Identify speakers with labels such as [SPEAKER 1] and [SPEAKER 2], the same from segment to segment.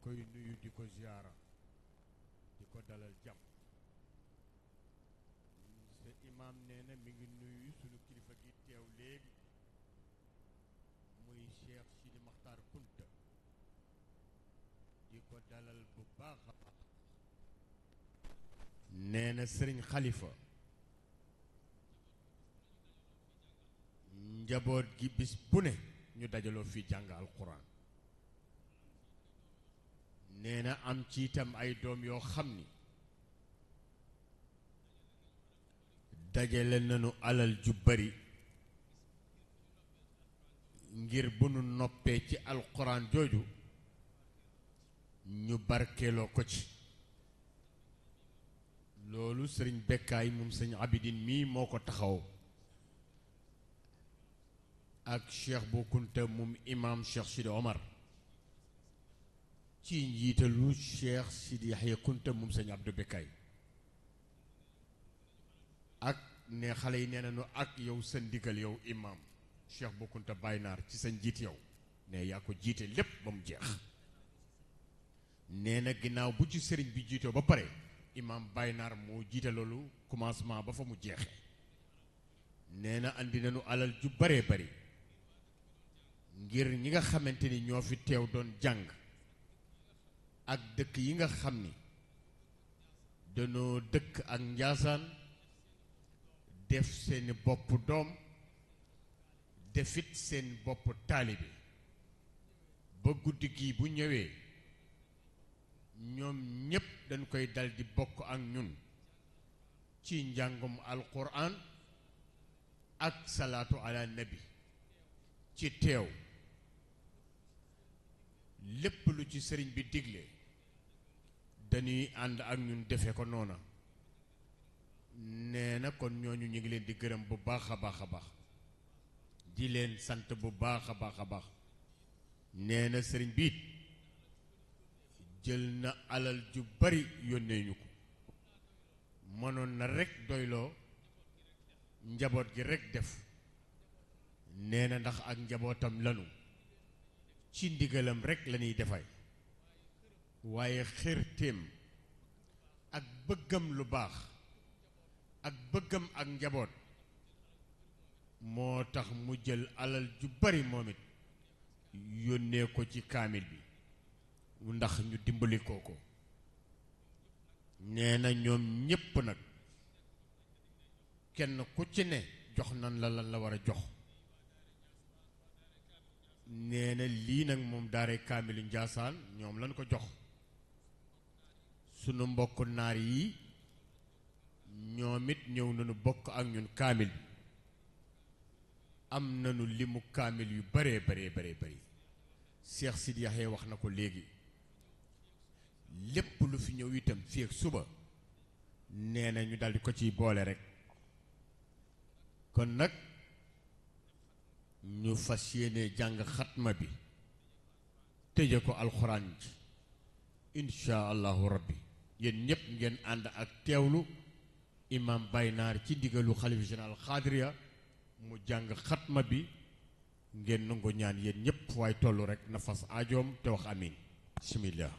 [SPEAKER 1] koy nuyu di ko ziara di ko dalal jàmm. sa imam nee na mi ngi nuyu sunu kilifa gi teew léegi muy Cheikh Sidi Makhtar Kunta di ko dalal bu baax a baax. nee na sëriñ Xalifa njaboot gi bis bu ne ñu dajaloo fi jàng alquran. nee na am ci itam ay doom yoo xam ni dajale nañu alal ju bari ngir bu nu noppee ci alquran jooju ñu barkeeloo ko ci. loolu sëriñ Bekkaay moom sëñ Abidin mii moo ko taxaw ak Cheikh Bou Kounta moom imam Cheikh Sidi Omar ci njiitalu Cheikh Sidi Yaxya Kounta moom sëñ Abdou Bekkaay ak ne xale yi nee nañu ak yow sa ndigal yow imam Cheikh Bou Kounta Baye Naar ci sa njiit yow ne yaa ko jiite lépp ba mu jeex. nee na ginnaaw bu ci sëriñ bi jiitoo ba pare imam Baye Naar moo jiite loolu commencement ba fa mu jeexe. nee na andi nañu alal ju baree bari ngir ñi nga xamante ni ñoo fi teew doon jàng ak dëkk yi nga xam ni danoo dëkk ak Njaasaan def seeni bopp doom defit seen bopp taalibe ba guddi gi bu ñëwee ñoom ñépp dañ koy dal di bokk ak ñun ci njàngum alquran ak salaatu ala nabi ci teew. lépp lu ci sëriñ bi digle dañuy ànd ak ñun defe ko noona. nee na kon ñooñu ñu ngi leen di gërëm bu baax a baax a baax di leen sant bu baax a baax a baax. nee na sëriñ bi it jël na alal ju bari yónnee ñu ko mënoon na rekk doyloo njaboot gi rekk def. nee na ndax ak njabootam lanu ci ndigalam rekk lañuy defay waaye xërtéem ak bëggam lu baax ak bëggam ak njaboot moo tax mu jël alal ju bari moom it yónnee ko ci kaamil bi ndax ñu dimbali ko. nee na ñoom ñépp nag kenn ku ci ne jox nan la lan la war a jox. nee na lii nag moom daare kaamilu Njaasaan ñoom lañ ko jox. sunu mbokk naar yi ñoom it ñëw nañu bokk ak ñun kaamil bi am nañu limu kaamil yu baree baree baree bari. Cheikh Sidi Yaxya wax na ko léegi lépp lu fi ñëw itam fii ak suba nee na ñu daldi ko ciy boole rekk. kon nag ñu fas yéene jàng xatma bi tëje ko alxuraan ji insha allahu rabbi. yéen ñépp ngeen ànd ak teewlu imam Baye Naar ci ndigalu xalif général xaadiriya mu jàng xatma bi ngeen nangu ñaan yéen ñépp waaye tollu rekk na fas aajoom te wax amin. bismillah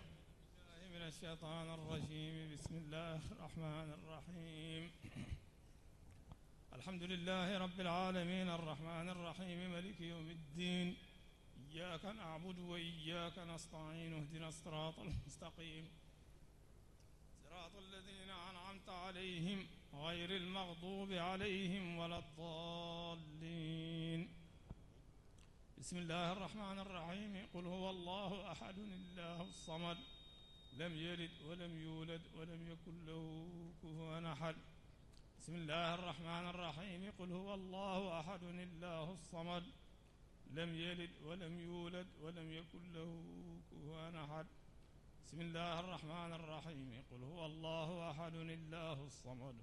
[SPEAKER 2] min ash-shaytaan ar-rajiim bismillahi ar-rahmaan ar-rahiim alhamdulillahi rabbil aalamiin ar-rahmaan ar-rahiim maliki yawmi ddiin iyyaaka na'budu wa iyyaaka nasta'iin ihdina as-siraata al-mustaqiim siraata allaziina an'amta alayhim غير المغضوب عليهم ولا الضالين بسم الله الرحمن الرحيم قل هو الله أحد الله الصمد لم يلد ولم يولد ولم يكن له كفوا أحد بسم الله الرحمن الرحيم قل هو الله أحد الله الصمد لم يلد ولم يولد ولم يكن له كفوا أحد بسم الله الرحمن الرحيم قل هو الله أحد الله الصمد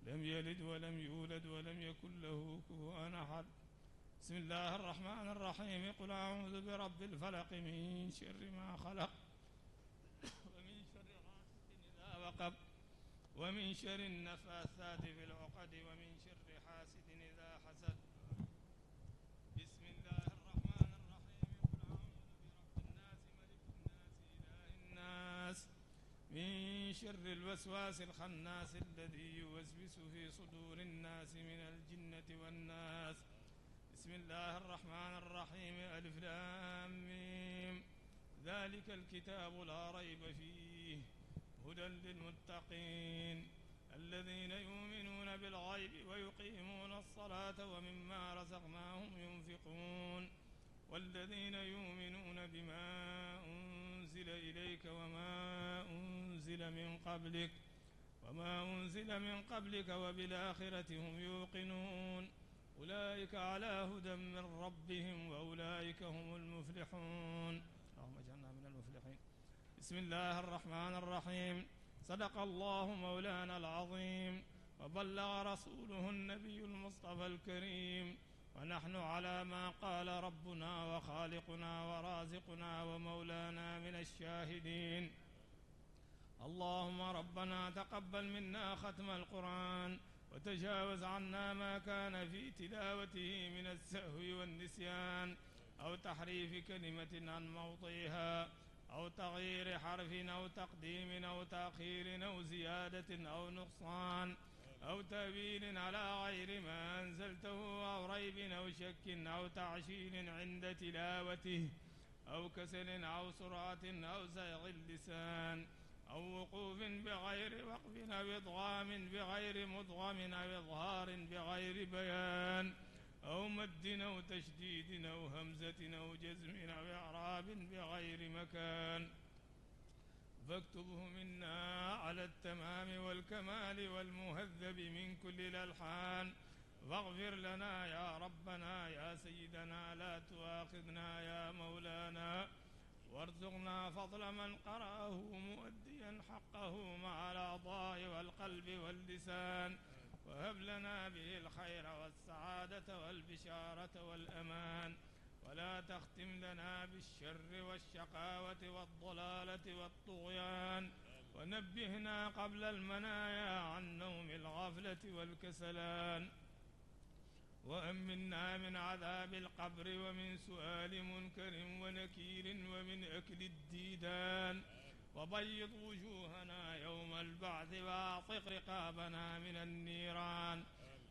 [SPEAKER 2] لم يلد ولم يولد ولم يكن له كفوا أحد بسم الله الرحمن الرحيم قل أعوذ برب الفلق من شر ما خلق ومن شر غاسق إذا وقب ومن شر النفاثات في العقد ومن شر حاسد إذا حسد بسم الله الرحمن الرحيم قل أعوذ برب الناس ملك الناس إله شر الوسواس الخناس الذي يوسوس في صدور الناس من الجنة والناس. بسم الله الرحمن الرحيم. ألف لام ميم. ذلك الكتاب لا ريب فيه هدى للمتقين الذين يؤمنون بالغيب ويقيمون الصلاة ومما رزقناهم ينفقون والذين يؤمنون بما أنزل إليك وما أنزل من قبلك وبالآخرة هم يوقنون أولئك على هدى من ربهم وأولئك هم المفلحون. اللهم اجعلنا من المفلحين. بسم الله الرحمن الرحيم. صدق الله مولانا العظيم وبلغ رسوله النبي المصطفى الكريم ونحن على ما قال ربنا وخالقنا ورازقنا ومولانا من الشاهدين. اللهم ربنا تقبل منا ختم القرآن وتجاوز عنا ما كان في تلاوته من السهو والنسيان أو تحريف كلمة عن موضعها أو تغيير حرف أو تقديم أو تأخير أو زيادة أو نقصان أو تأويل على غير ما أنزلته أو ريب أو شك أو تعشيل عند تلاوته أو كسل أو سرعة أو زيغ اللسان أو وقوف بغير وقف أو إضغام بغير مدغم أو إظهار بغير بيان أو مد أو تشديد أو همزة أو جزم أو إعراب بغير مكان فاكتبه منا على التمام والكمال والمهذب من كل الألحان واغفر لنا يا ربنا يا سيدنا لا تؤاخذنا يا مولانا وارزقنا فضل من قرأه مؤديا حقه مع الأعضاء والقلب واللسان وهب لنا به الخير والسعادة والبشارة والأمان ولا تختم لنا بالشر والشقاوة والضلالة والطغيان ونبهنا قبل المنايا عن نوم الغفلة والكسلان وأمنا من عذاب القبر ومن سؤال منكر ونكير ومن أكل الديدان وبيض وجوهنا يوم البعث وأعتق رقابنا من النيران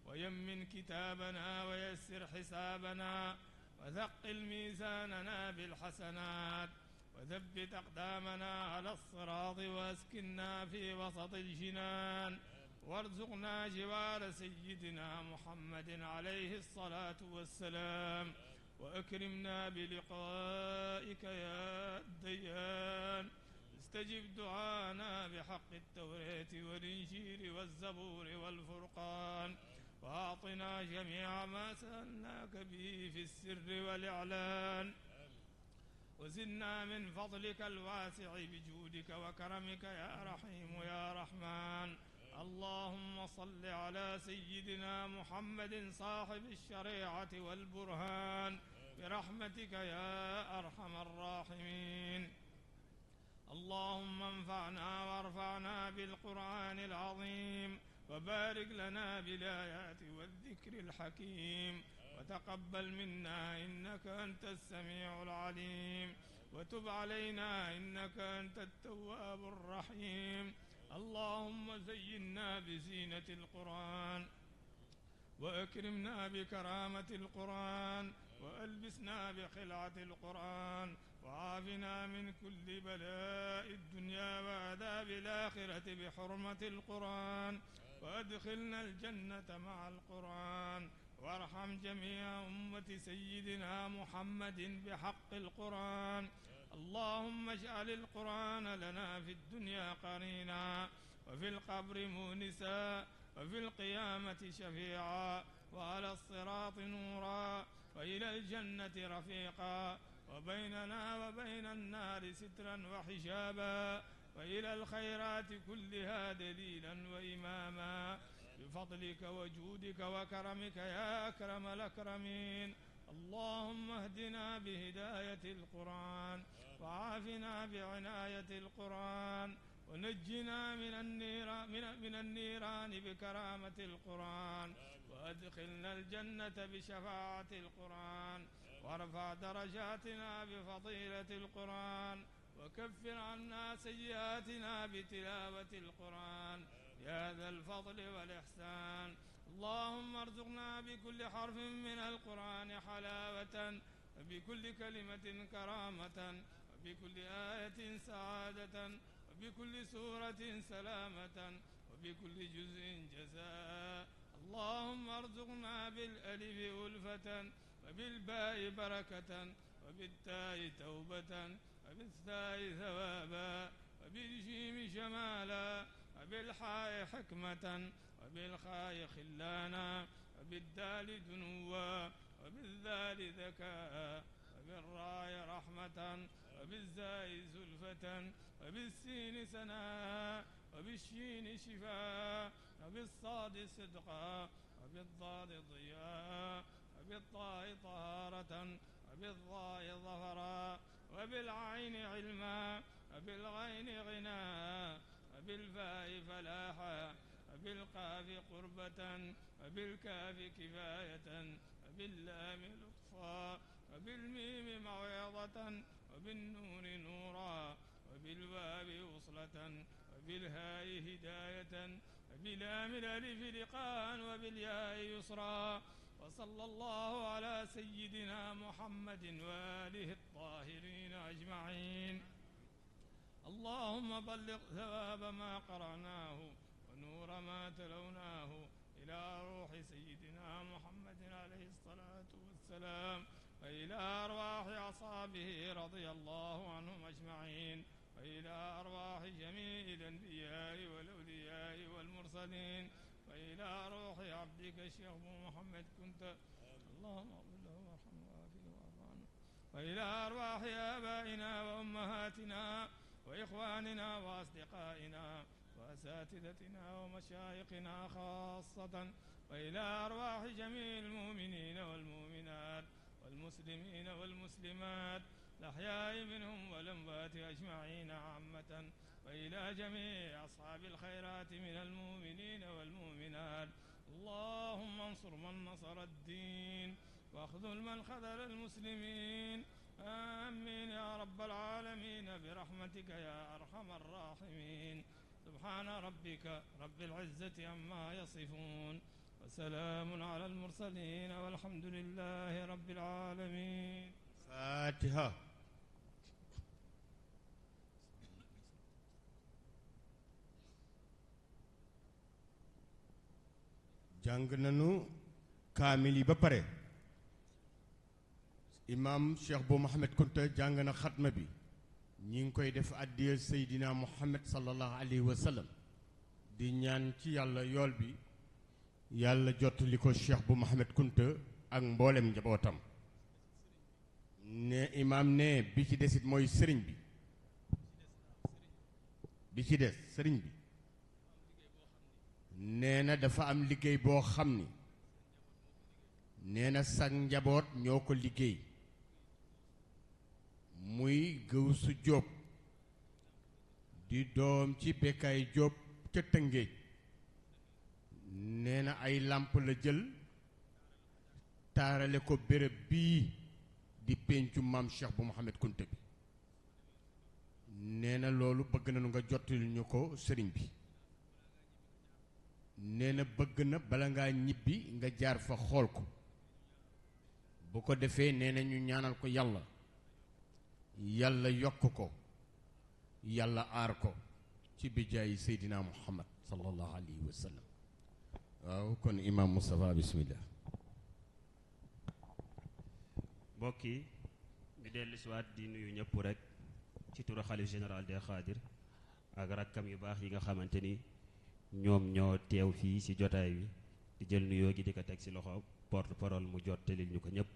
[SPEAKER 2] ويمن كتابنا ويسر حسابنا وثقل ميزاننا بالحسنات وثبت أقدامنا على الصراط واسكننا في وسط الجنان وارزقنا جوار سيدنا محمد عليه الصلاة والسلام وأكرمنا بلقائك يا الديان استجب دعانا بحق التوراة والإنجيل والزبور والفرقان وأعطنا جميع ما سألناك به في السر والإعلان وزدنا من فضلك الواسع بجودك وكرمك يا رحيم يا رحمن. اللهم صل على سيدنا محمد صاحب الشريعة والبرهان برحمتك يا أرحم الراحمين. اللهم انفعنا وارفعنا بالقرآن العظيم وبارك لنا بالآيات والذكر الحكيم وتقبل منا إنك أنت السميع العليم وتب علينا إنك أنت التواب الرحيم. اللهم زينا بزينة القرآن وأكرمنا بكرامة القرآن وألبسنا بخلعة القرآن وعافنا من كل بلاء الدنيا وعذاب الآخرة بحرمة القرآن وأدخلنا الجنة مع القرآن وارحم جميع أمة سيدنا محمد بحق القرآن. اللهم اجعل القرآن لنا في الدنيا قرينا وفي القبر مونسا وفي القيامة شفيعا وعلى الصراط نورا وإلى الجنة رفيقا وبيننا وبين النار سترا وحجابا وإلى الخيرات كلها دليلا وإماما بفضلك وجودك وكرمك يا أكرم الأكرمين. اللهم اهدنا بهداية القرآن وعافنا بعناية القرآن ونجنا من النيران بكرامة القرآن وأدخلنا الجنة بشفاعة القرآن وارفع درجاتنا بفضيلة القرآن وكفر عنا سيئاتنا بتلاوة القرآن يا ذا الفضل والإحسان. اللهم ارزقنا بكل حرف من القرآن حلاوة، وبكل كلمة كرامة، وبكل آية سعادة، وبكل سورة سلامة، وبكل جزء جزاء. اللهم ارزقنا بالألف ألفة، وبالباء بركة، وبالتاء توبة، وبالثاء ثوابا، وبالجيم شمالا، وبالحاء حكمة، وبالخاء خلانا، وبالدال دنوا، وبالذال ذكاء، وبالراء رحمة، وبالزاء زلفة، وبالسين سناء، وبالشين شفاء، وبالصاد صدقا، وبالضاد ضياء، وبالطاء طهارة، وبالضاء ظفرا، وبالعين علما، وبالغين غنى، وبالفاء فلاحا، وبالقاف قربة، وبالكاف كفاية، وباللام لطفا، وبالميم موعظة، وبالنون نورا، وبالواو وصلة، وبالهاء هداية، وبلام الألف لقاء، وبالياء يسرا. وصلى الله على سيدنا محمد وآله الطاهرين أجمعين. اللهم بلغ ثواب ما قرأناه ونور ما تلوناه إلى روح سيدنا محمد عليه الصلاة والسلام، وإلى أرواح أصحابه رضي الله عنهم أجمعين، وإلى أرواح جميع الأنبياء والأولياء والمرسلين، وإلى روح عبدك الشيخ محمد كنت، اللهم اغفر له وارحمه وعافه واعف عنه، وإلى أرواح آبائنا وأمهاتنا وإخواننا وأصدقائنا وأساتذتنا ومشايخنا خاصة، وإلى أرواح جميع المؤمنين والمؤمنات والمسلمين والمسلمات الأحياء منهم والأموات أجمعين عامة، وإلى جميع أصحاب الخيرات من المؤمنين والمؤمنات. اللهم انصر من نصر الدين، واخذل من خذل المسلمين. آمين يا رب العالمين برحمتك يا أرحم الراحمين. سبحان ربك رب العزة عما يصفون، وسلام على المرسلين، والحمد لله رب العالمين.
[SPEAKER 1] فاتحة. jàng nañu kaamil yi ba pare. imam Cheikh Bou Mouhamed Kounta jàng na xatma bi, ñi ngi koy def àddiya Seydina Muhammad sallallahu alayhi wa sallam, di ñaan ci yàlla yool bi yàlla jottali ko Cheikh Bou Mouhamed Kounta ak mboolem njabootam. ne imam ne bi ci desit mooy sëriñ bi, bi ci des sëriñ bi nee na dafa am liggéey boo xam ni nee na sag njaboot ñoo ko liggéey, muy Gëwsu Jóob di doom ci Bekkaay Jóob ca Tëngéej. nee na ay làmp la jël taarale ko béréb bii di péncu maam Cheikh Bou Mouhamed Kounta bi. nee na loolu bëgg nañu nga jottali ñu ko sëriñ bi. nee na bëgg na bala ngaa ñibbi nga jaar fa xool ko, bu ko defee nee na ñu ñaanal ko yàlla, yàlla yokk ko, yàlla aar ko ci bijaayi Seydina Muhammad sallallahu alayhi wa sallam. waaw kon imam Moustapha bismillah.
[SPEAKER 3] mbokk yi ñu dellu si waat di nuyu ñëpp rek ci turu xalif général des Xaadir ak rakkam yu baax yi nga xamante ni ñoom ñoo teew fii ci jotaay bi, di jël nuyoo gi di ko teg ci loxo porte parole mu jottalil ñu ko ñëpp.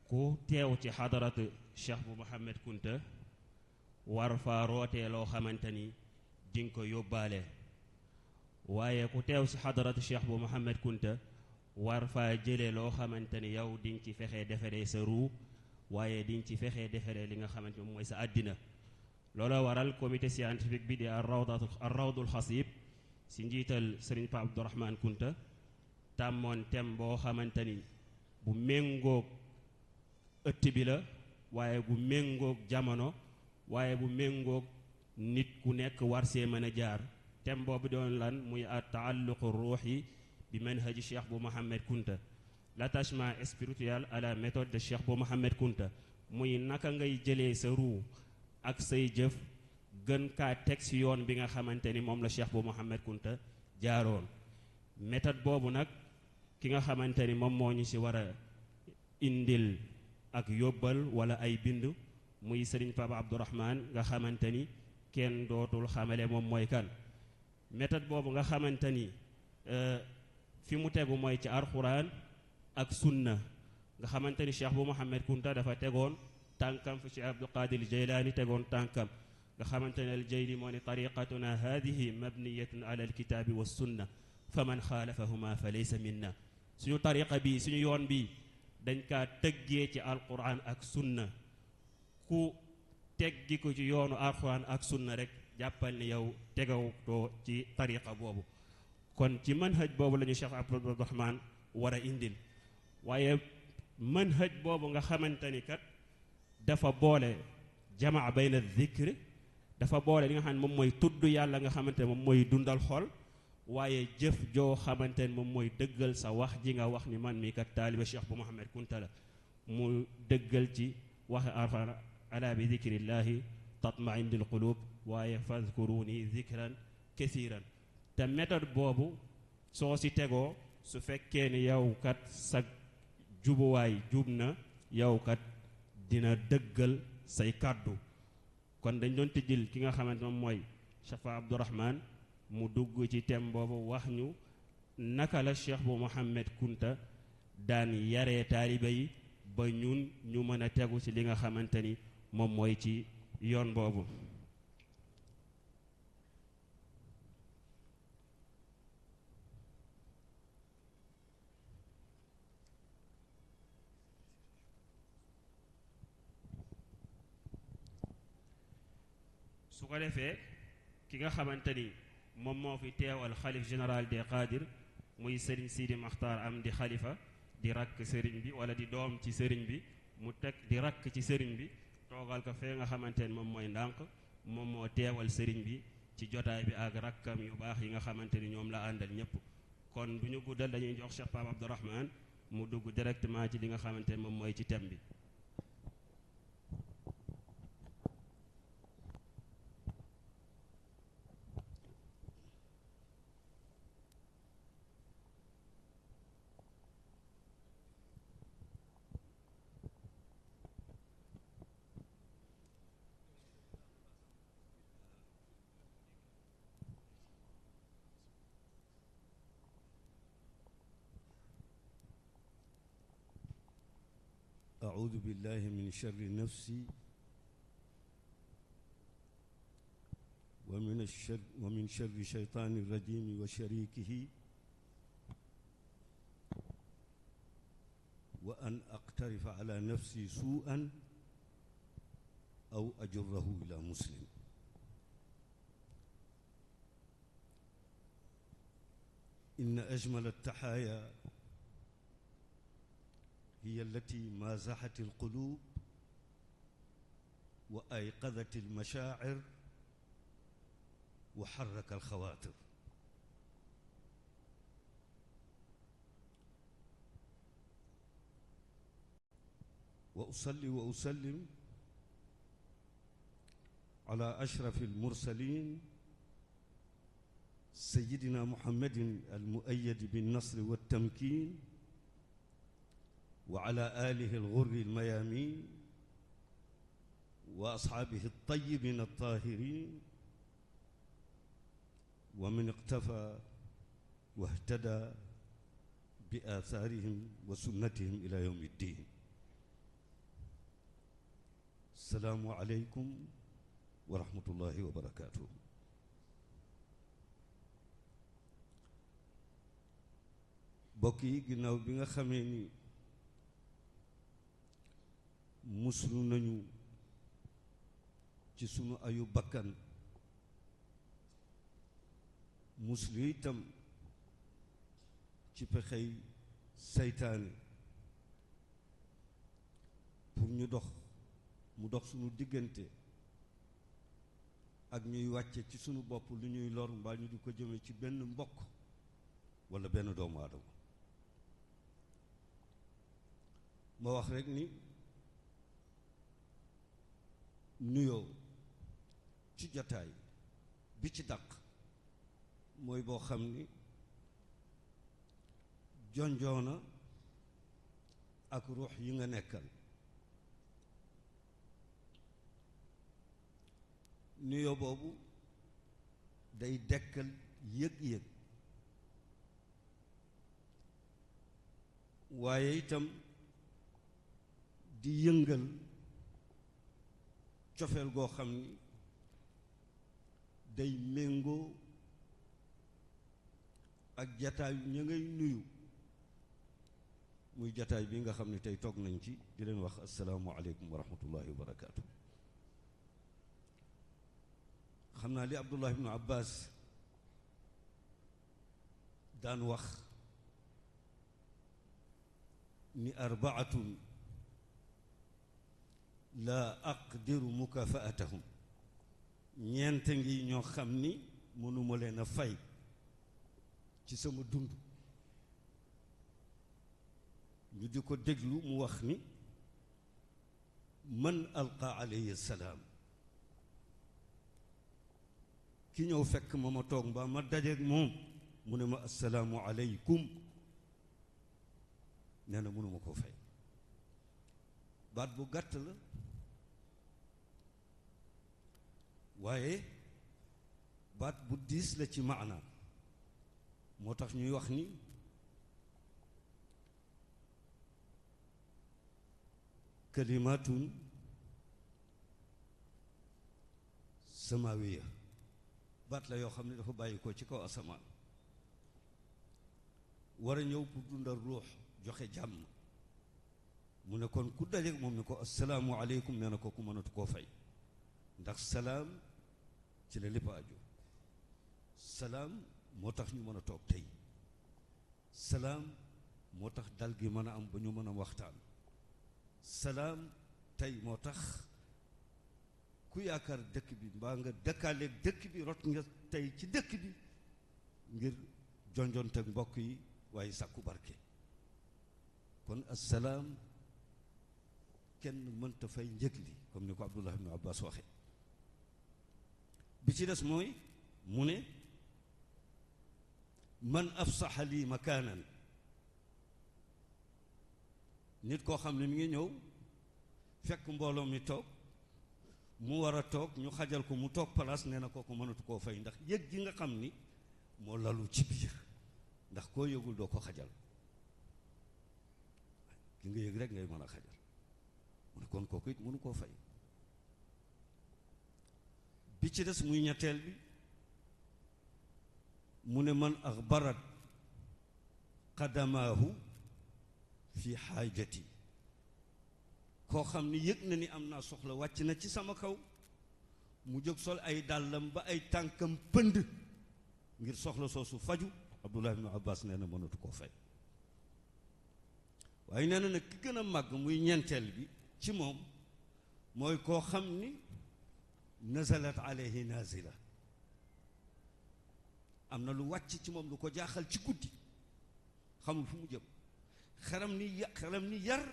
[SPEAKER 3] ku teew ci xadaratu Cheikh Bou Mouhamed Kounta war faa rootee loo xamante ni di nga ko yóbbaale, waaye ku teew ci xadaratu Cheikh Bou Mouhamed Kounta war faa jëlee loo xamante ni yow di nga ci fexee defaree sa ruu, waaye di nga ci fexee defaree li nga xamante moom mooy sa àddina. looloo waral comité scientifique bi di ar-rawdul xasib si njiital Serigne Pape Abdourahmane Kounta tàmmoon thème boo xamante ni bu méngoog ëtt bi la, waaye bu méngoog jamono, waaye bu méngoog nit ku nekk war see mën a jaar. thème boobu doon lan muy at taalluqu ruuxi bi manhaji Cheikh Bou Mouhamed Kounta, l'attachement spirituel à la méthode de Cheikh Bou Mouhamed Kounta, muy naka ngay jëlee sa ruu ak say jëf gën kaa teg ci yoon bi nga xamante ni moom la Cheikh Bou Mouhamed Kounta jaaroon. méthode boobu nag ki nga xamante ni moom moo ñu ci war a indil ak yóbbal wala ay bind muy Serigne Pape Abdourahmane nga xamante ni kenn dootul xamale moom mooy kan. méthode boobu nga xamante ni fi mu tegu mooy ci alxuraan ak sunna nga xamante ni Cheikh Bou Mouhamed Kounta dafa tegoon tànkam fi Cheikh Abdul Qadir Jeylaani tegoon tànkam nga xamante ne al Jeyli moo ni tariqatuna hadihi mabniyatun ala alkitaabi wa sunna fa man xaalafahuma fa laysa minna. suñu tariqa bi suñu yoon bi dañ kaa tëggee ci alquran ak sunna, ku teggi ko ci yoonu alquran ak sunna rek jàppal ni yow tegawtoo ci tariqa boobu. kon ci manhaj boobu la ñu Cheikh Abdourahmane war a indil, waaye manhaj boobu nga xamante ni kat dafa boole jamaa bayna zikr, dafa boole li nga xam ne moom mooy tudd yàlla nga xamante ne moom mooy dundal xol, waaye jëf joo xamante ne moom mooy dëggal sa wax ji nga wax ni man mii kat taaliba Cheikh Bou Mouhamed Kounta la, mu dëggal ci waxe alxuraan ala bi zikrillahi tatma'innul qulub, waaye fadkuruni zikran kasiran. te méthode boobu soo si tegoo su fekkee ni yow kat sa jubuwaay jub na, yow kat dina dëggal say kàddu. kon dañ doon tëjil ki nga xamante moom mooy Cheikh Abdourahmane mu dugg ci thème boobu wax ñu naka la Cheikh Bou Mouhamed Kounta daan yaree taaliba yi ba ñun ñu mën a tegu ci li nga xamante ni moom mooy ci yoon boobu. su ko defee ki nga xamante ni moom moo fi teewal xalif général des Qadir muy Serigne Sidi Makhtar am di xalifa di rakk Serigne bi wala di doom ci Serigne bi, mu teg di rakk ci Serigne bi toogal ko fee nga xamante ni moom mooy ndànk, moom moo teewal Serigne bi ci jotaay bi ak rakkam yu baax yi nga xamante ni ñoom la àndal ñëpp. kon du ñu guddal, dañuy jox Cheikh Pape Abdourahmane mu dugg directement ci li nga xamante ni moom mooy ci thème bi.
[SPEAKER 4] أعوذ بالله من شر نفسي ومن شر الشيطان الرجيم وشريكه وأن أقترف على نفسي سوءا أو أجره إلى مسلم. إن أجمل التحايا هي التي مازحت القلوب وأيقظت المشاعر وحرك الخواطر. وأصلي وأسلم على أشرف المرسلين سيدنا محمد المؤيد بالنصر والتمكين وعلى آله الغر الميامين وأصحابه الطيبين الطاهرين ومن اقتفى واهتدى بآثارهم وسنتهم إلى يوم الدين. السلام عليكم ورحمة الله وبركاته. bokki ginnaaw bi nga xamee ni muslu nañu ci sunu ayu bakkan, muslu itam ci pexey seytaane pour mu dox sunu diggante ak ñuy wàcce ci sunu bopp lu ñuy lor mbaa ñu di ko jëme ci benn mbokk walla benn doomu aadama. ma wax rekk ni nuyoo ci jotaay bi ci dàq mooy boo xam ni jonjoona ak ruux yi nga nekkal. nuyoo boobu day dekkal yëg-yëg waaye itam di yëngal cofeel goo xam ni day méngoo ak jataay ña ngay nuyu muy jataay bi nga xam ne tey toog nañ ci di leen wax assalaamu aleykum wa rahmatullahi wa barakaatu. xam naa li Abdullah ibnu Abbas daan wax ni arbaatun laa aqdiru mukafaatahum, ñeent ngi ñoo xam ni mënuma leen a fay ci sama dund. ñu di ko déglu mu wax ni man alqa alayhi salaam, ki ñëw fekk ma toog mbaa ma dajeeg moom mu ne ma assalaamu aleykum, nee na mënuma koo fay. baat bu gàtt la waaye baat bu diis la ci maana. moo tax ñuy wax ni kalimatun samawiya, baat la yoo xam ne dafa bàyyi ko ci kaw asamaan war a ñëw pour dundal ruux, joxe jàmm. mu ne kon ku dajeek moom ni ko assalaamu aleykum, nee na ko ku mënatu koo fay, ndax salaam ci la lépp aju. salaam moo tax ñu mën a toog tey, salaam moo tax dal gi mën a am ba ñu mën a waxtaan, salaam tey moo tax ku yaakaar dëkk bi mbaa nga dëkkaaleeg dëkk bi rot nga tey ci dëkk bi ngir jonjonteeg mbokk yi waaye sàkku barke. kon assalaam kenn mënta fay njëg li comme ni ko Abdullah ibn Abbas waxe. bi ci des mooy mu ne man afsaxa lii makaanan, nit koo xam ne mi ngi ñëw fekk mbooloo mi toog mu war a toog ñu xajal ko mu toog place, nee na kooku mënatu koo fay ndax yëg gi nga xam ni moo lalu ci biir, ndax koo yëgul doo ko xajal, ki nga yëg rek ngay mën a xajal. mu ne kon kooku it mënu koo fay. bi ci des muy ñetteel bi mu ne man axbarat qadamaahu fi xaajati, koo xam ni yëg na ni am naa soxla wàcc na ci sama kaw, mu jóg sol ay dàllam ba ay tànkam pënd ngir soxla soosu faju. Abdullah ibnu Abbas nee na mënatu koo fay. waaye nee na nag ki gën a màgg muy ñeenteel bi ci moom mooy koo xam ni nazalat alayhi nazila, am na lu wàcc ci moom lu ko jaaxal ci guddi, xamul fu mu jëm, xelam ni yar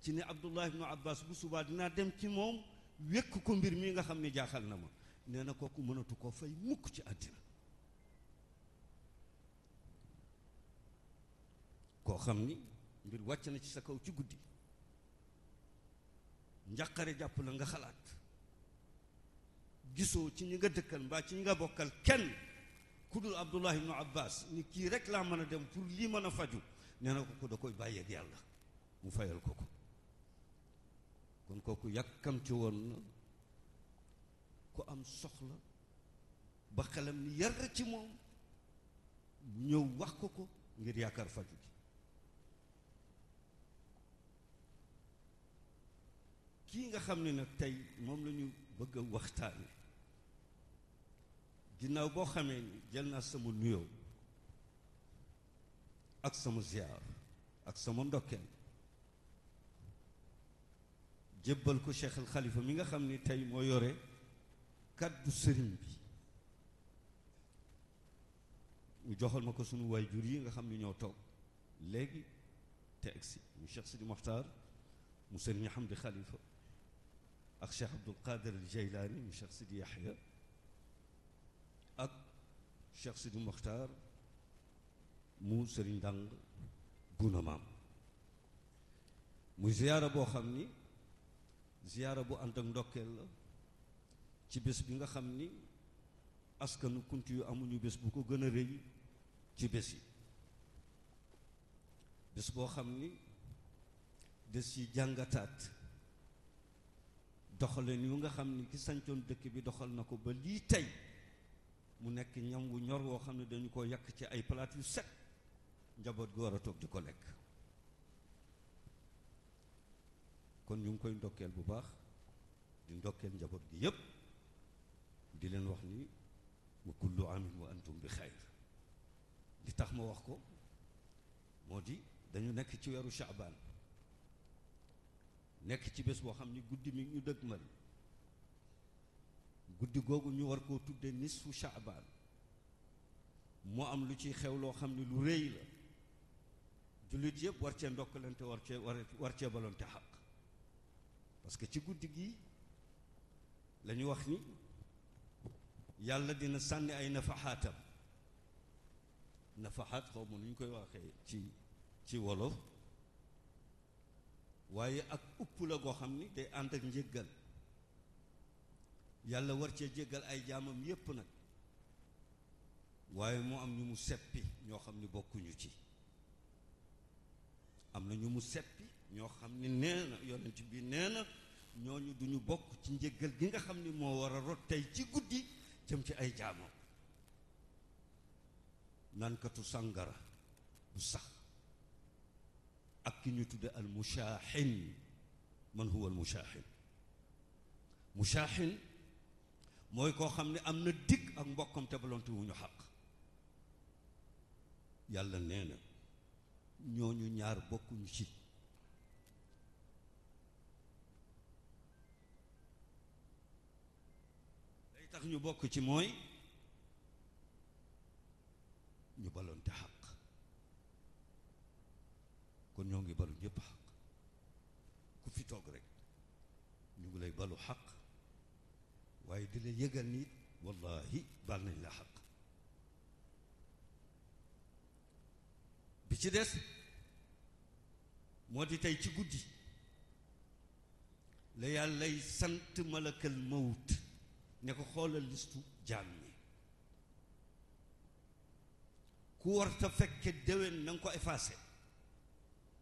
[SPEAKER 4] ci ne Abdullah ibnu Abbas bu subaa dinaa dem ci moom wékk ko mbir mi nga xam ne jaaxal na ma. nee na kooku mënatu koo fay mukk ci àddina. koo xam ni mbir wàcc na ci sa kaw ci guddi, njàqare jàpp la nga xalaat, gisoo ci ñi nga dëkkal mbaa ci ñi nga bokkal kenn ku dul Abdullah ibnu Abbas ni kii rek laa mën a dem pour lii mën a faju, nee na ko da koy bàyyeeg yàlla mu fayal ko ko. kon kooku yàkkamti woon na ku am soxla ba xelam ni yar ci moom ñëw wax ko ko ngir yaakaar faju gi. kii nga xam ne nag tey moom la ñu bëgg a waxtaane, ginnaaw boo xamee ni jël naa sama nuyoo ak sama ziar ak sama ndokkeel jébbal ko Cheikh al Khalifa mi nga xam ni tey moo yore kaddu sëriñ bi ñu joxal ma ko sunu waajur yi nga xam ne ñoo toog léegi te egsi mu Cheikh Sidi Mokhtar mu sëriñ Hamdi Khalifa ak Cheikh Abdul Qadir al Jaylaani mu Cheikh Sidi Yahya ak Cheikh Sidi Mokhtar mu sëriñ Ndang Buna Maam muy ziyaara boo xam ni ziyaara bu ànd ak ndokkeel la ci bés bi nga xam ni askanu Kunti yu amuñu bés bu ko gën a rëy ci bés yi bés boo xam ni des yi jàngataat doxaleen yu nga xam ni ki sancoon dëkk bi doxal na ko ba lii tey mu nekk ñam wu ñor woo xam ne dañu ko yàq ci ay palaat yu set njaboot gi war a toog di ko lekk kon ñu ngi koy ndokkeel bu baax di ndokkeel njaboot gi yépp di leen wax ni wa kullu amin wa antum bi xayr li tax ma wax ko moo di dañu nekk ci weeru Shaabaan nekk ci bés boo xam ni guddi mi ñu dëgmal guddi googu ñu war koo tudde nisfu Shaabaan moo am lu ciy xew loo xam ni lu rëy la jullit yëpp war cee ndokkalante war cee balonte xaq parce que ci guddi gi la ñu wax ni yàlla dina sànni ay nafaxaatam nafaxaat xaw ma nu ñu koy waxee ci wolof waaye ak upp la goo xam ni day ànd ak njéggal yàlla war cee jéggal ay jaamam yépp nag waaye moo am ñu mu seppi ñoo xam ni bokkuñu ci am na ñu mu seppi ñoo xam ni nee na yonent bi nee na ñooñu duñu bokk ci njéggal gi nga xam ni moo war a rot tey ci guddi jëm ci ay jaamam nankatu sàngara bu sax ak ki ñu tudde al mushaahin man huwa al mushaahin mushaahin mooy koo xam ne am na digg ak mbokkam te balonte wu ñu xaq yàlla nee na ñooñu ñaar bokkuñu ci day tax ñu bokk ci mooy ñu balonte xaq kon ñoo ngi balu ñëpp xaq ku fi toog rek ñu ngi lay balu xaq waaye di la yëgal nit wallahi bal nañ la xaq bi ci des moo di tey ci guddi la yàllay sant malakal mawt ne ko xoolal listu jaam ñi ku war ta fekke déwén na nga ko effacé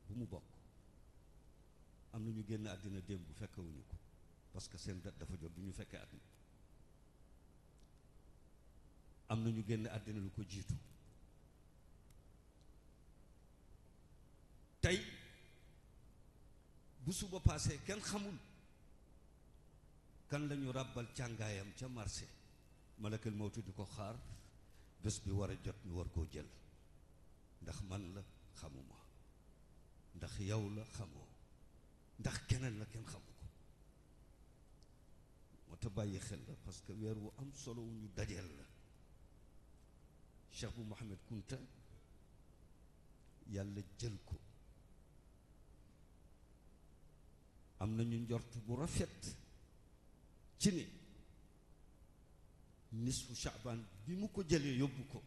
[SPEAKER 4] bu mu bokk am na ñu génn àddina démb bu fekkewuñu ko parce que seen dat dafa jot du ñu fekkee at mi am na ñu génn àddina lu ko jiitu tey bu suba paasee kenn xamul kan lañu ràbbal càngaayam ca marché malakal mawtu di ko xaar bés bi war a jot ñu war koo jël ndax man la xamuma ndax yow la xamoo ndax keneen la kenn xamu ko moo tax bàyyi xel la parce que weer wu am solo wu ñu dajeel la Cheikh bu Mohamed Kunta yàlla jël ko am nañu njort bu rafet ci ni nisfu Shaabaan bi mu ko jëlee yóbbu ko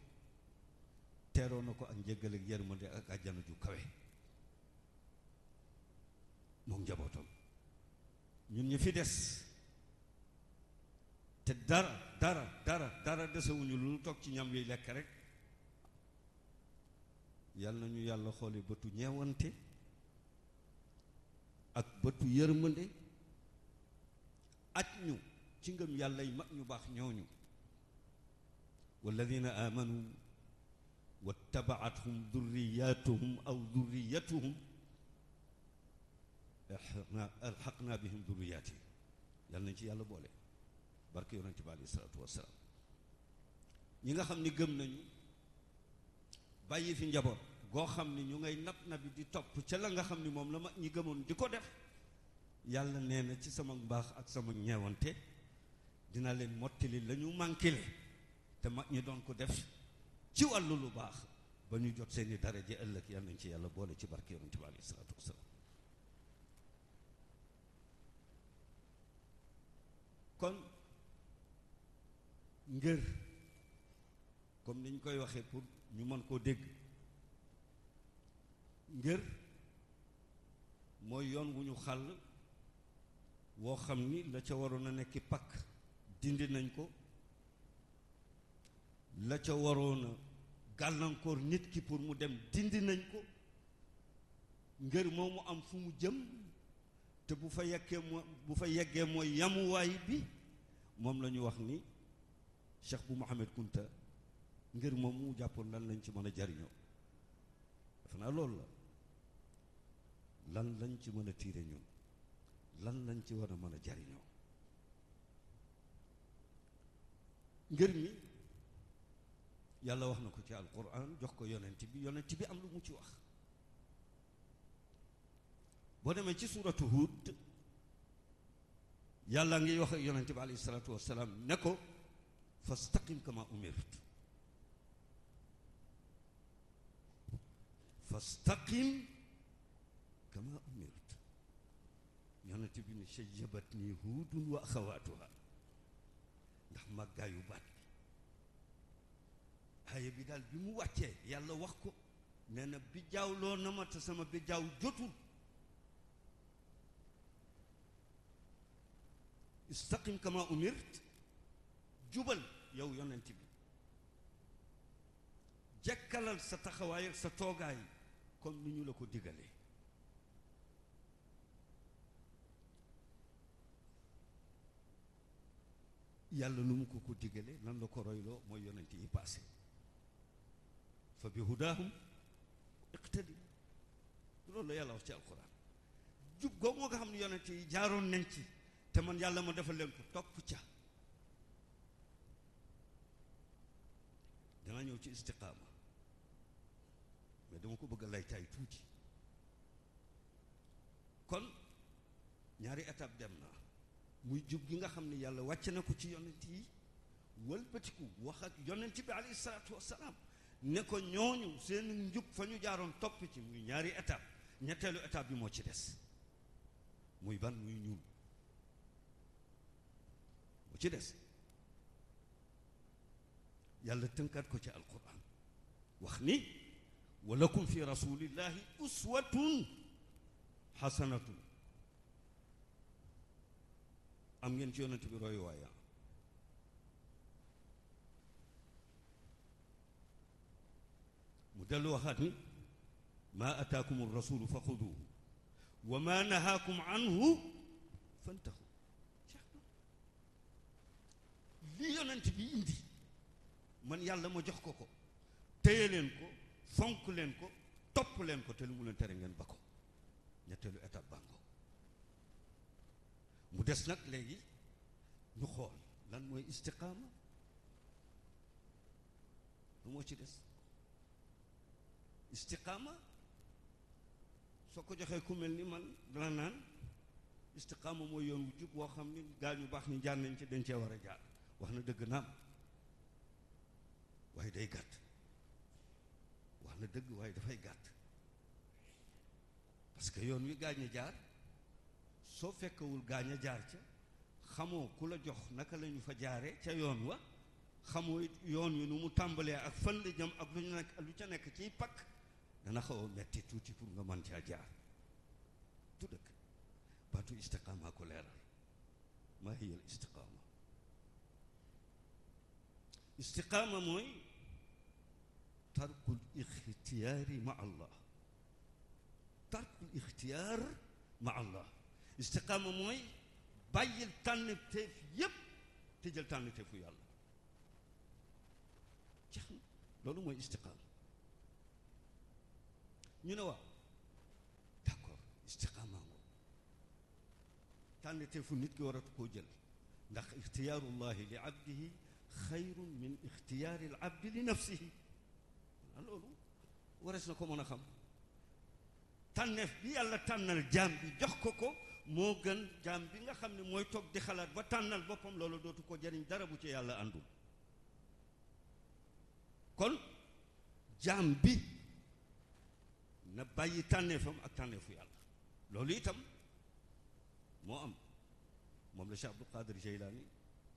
[SPEAKER 4] teeroo na ko ak njëggal ak yërmande ak àjjana ju kawe moom njabootam ñun ñu fi des te dara desewuñu lu toog ci ñam yi lekk rek yal na ñu yàlla xoole bëtu ñeewante ak bëtu yërmande aj ñu ci ngëm yàlla yi mag ñu baax ñooñu walladina amanu wattabaathum durriyatuhum aw durriyatuhum alxaqna bihim durriyatihim yal nañ ci yàlla boole barke yonente bi alayhi salaatu wassalaam ñi nga xam ni gëm nañu bàyyi fi njaboot goo xam ni ñu ngay nab bi di topp ca la nga xam ni moom la mag ñi gëmoon di ko def yàlla nee na ci sama mbaax ak sama ñeewante dina leen mottali la ñu mànkile te mag ñi doon ko def ci wàllu lu baax ba ñu jot seeni daraja ëllëg. yal nañ ci yàlla boole ci barke yonent bi alayhi salaatu wasalaam. kon ngër comme ni ñu koy waxee pour ñu mën koo dégg, ngër mooy yoon wu ñu xàll woo xam ni la ca waroon a nekki pakk dindi nañ ko, la ca waroon a gàllankoor nit ki pour mu dem dindi nañ ko. ngër moomu am fu mu jëm te bu fa yeggee mooy yamuwaay bi. moom la ñu wax ni Cheikh bu Mohamed Kunta ngër moom mu jàppoon lan lañ ci mën a jariñoo. dafa naa loolu la, lan lañ ci mën a tiire ñun, lan lañ ci war a mën a jariñoo. ngër mi yàlla wax na ko ci alquran, jox ko yonent bi am lu mu ci wax. boo demee ci suuratu Huud, yàlla ngi wax ak yonent bi alayhi salaatu wassalaam ne ko fastaqim kama umirt, fastaqim kama umirt. yonent bi ni shayyabatni huudun wa axawaatuha, ndax màggaayu baat bi. aaya bi daal bi mu wàccee yàlla wax ko, nee na bi jaawloo na ma te sama bi jaaw jotul. istaqim kama umirt, jubal yow yonent bi, jekkalal sa taxawaay ak sa toogaay comme ni ñu la ko digalee. yàlla nu mu ko digalee nan la ko royloo mooy yonent yi passé. fa bi hudaahum iqtadi, loolu la yàlla wax ci alquran. jub googu moo nga xam ne yonent yi jaaroon nañ ci te man yàlla ma defal leen ko, topp ca. dana ñëw ci istiqaama mais dama ko bëgg a laytaay tuuti. kon ñaari étape dem na, muy jub gi nga xam ne yàlla wàcce na ko ci yonent yi, wëlbatiku wax ak yonent bi alayhi salaatu wassalaam ne ko ñooñu seen njub fa ñu jaaroon topp ci. muy ñaari étape. ñetteelu étape bi moo ci des, muy ban? muy ñuul moo ci des. yàlla tënkaat ko ci alquran wax ni walakum fi rasulillahi uswatun xasanatun, am ngeen ci yonent bi royu waaya. mu dellu waxaat ni maa ataakum rasulu fa xuduuhu wa maa nahaakum anhu fantahu. li yonent bi indi man yàlla ma jox ko ko, téye leen ko, fonk leen ko, topp leen ko, te lu mu leen tere ngeen ba ko. ñetteelu étape bàngoo. mu des nag léegi ñu xool lan mooy istiqaama. lu moo ci des? istiqaama soo ko joxee ku mel ni man dana naan istiqaama mooy yoon wu jub woo xam ni gaa ñu baax ñu jaar nañ ci, dañ cee war a jaar. wax na dëgg naam, waaye day gàtt. wax na dëgg waaye dafay gàtt, parce que yoon wi gaañ a jaar soo fekkewul gaañ a jaar ca, xamoo ku la jox naka la ñu fa jaare ca yoon wa, xamoo it yoon wi nu mu tàmbalee ak fan la jëm ak lu ca nekk ciy pakk, dana xaw a metti tuuti pour nga mën caa jaar. tu dëkk baatu istiqaama ko leeral. maa hiya al istiqaama? istiqaama mooy tarkul ixtiyaari ma allah. tarkul ixtiyaar ma allah. istiqaama mooy bàyyil tànneef yépp te jël tànneefu yàlla. jeex na, loolu mooy istiqaama. ñu ne waaw d'accord, istiqaama ngoo tànneefu nit ki waratu koo jël, ndax ixtiyaarullahi li abdihi xayrun min ixtiyaari al abdi li nafsihi. loolu warees na ko mën a xam. tànneef bi yàlla tànnal jaam bi jox ko ko moo gën jaam bi nga xam ne mooy toog di xalaat ba tànnal boppam loolu dootu ko jariñ dara bu ci yàlla àndul kon jaam bi na bàyyi tànneefam ak tànneefu yàlla loolu itam moo am moom la Cheikh Abdul Qadir Jeylaani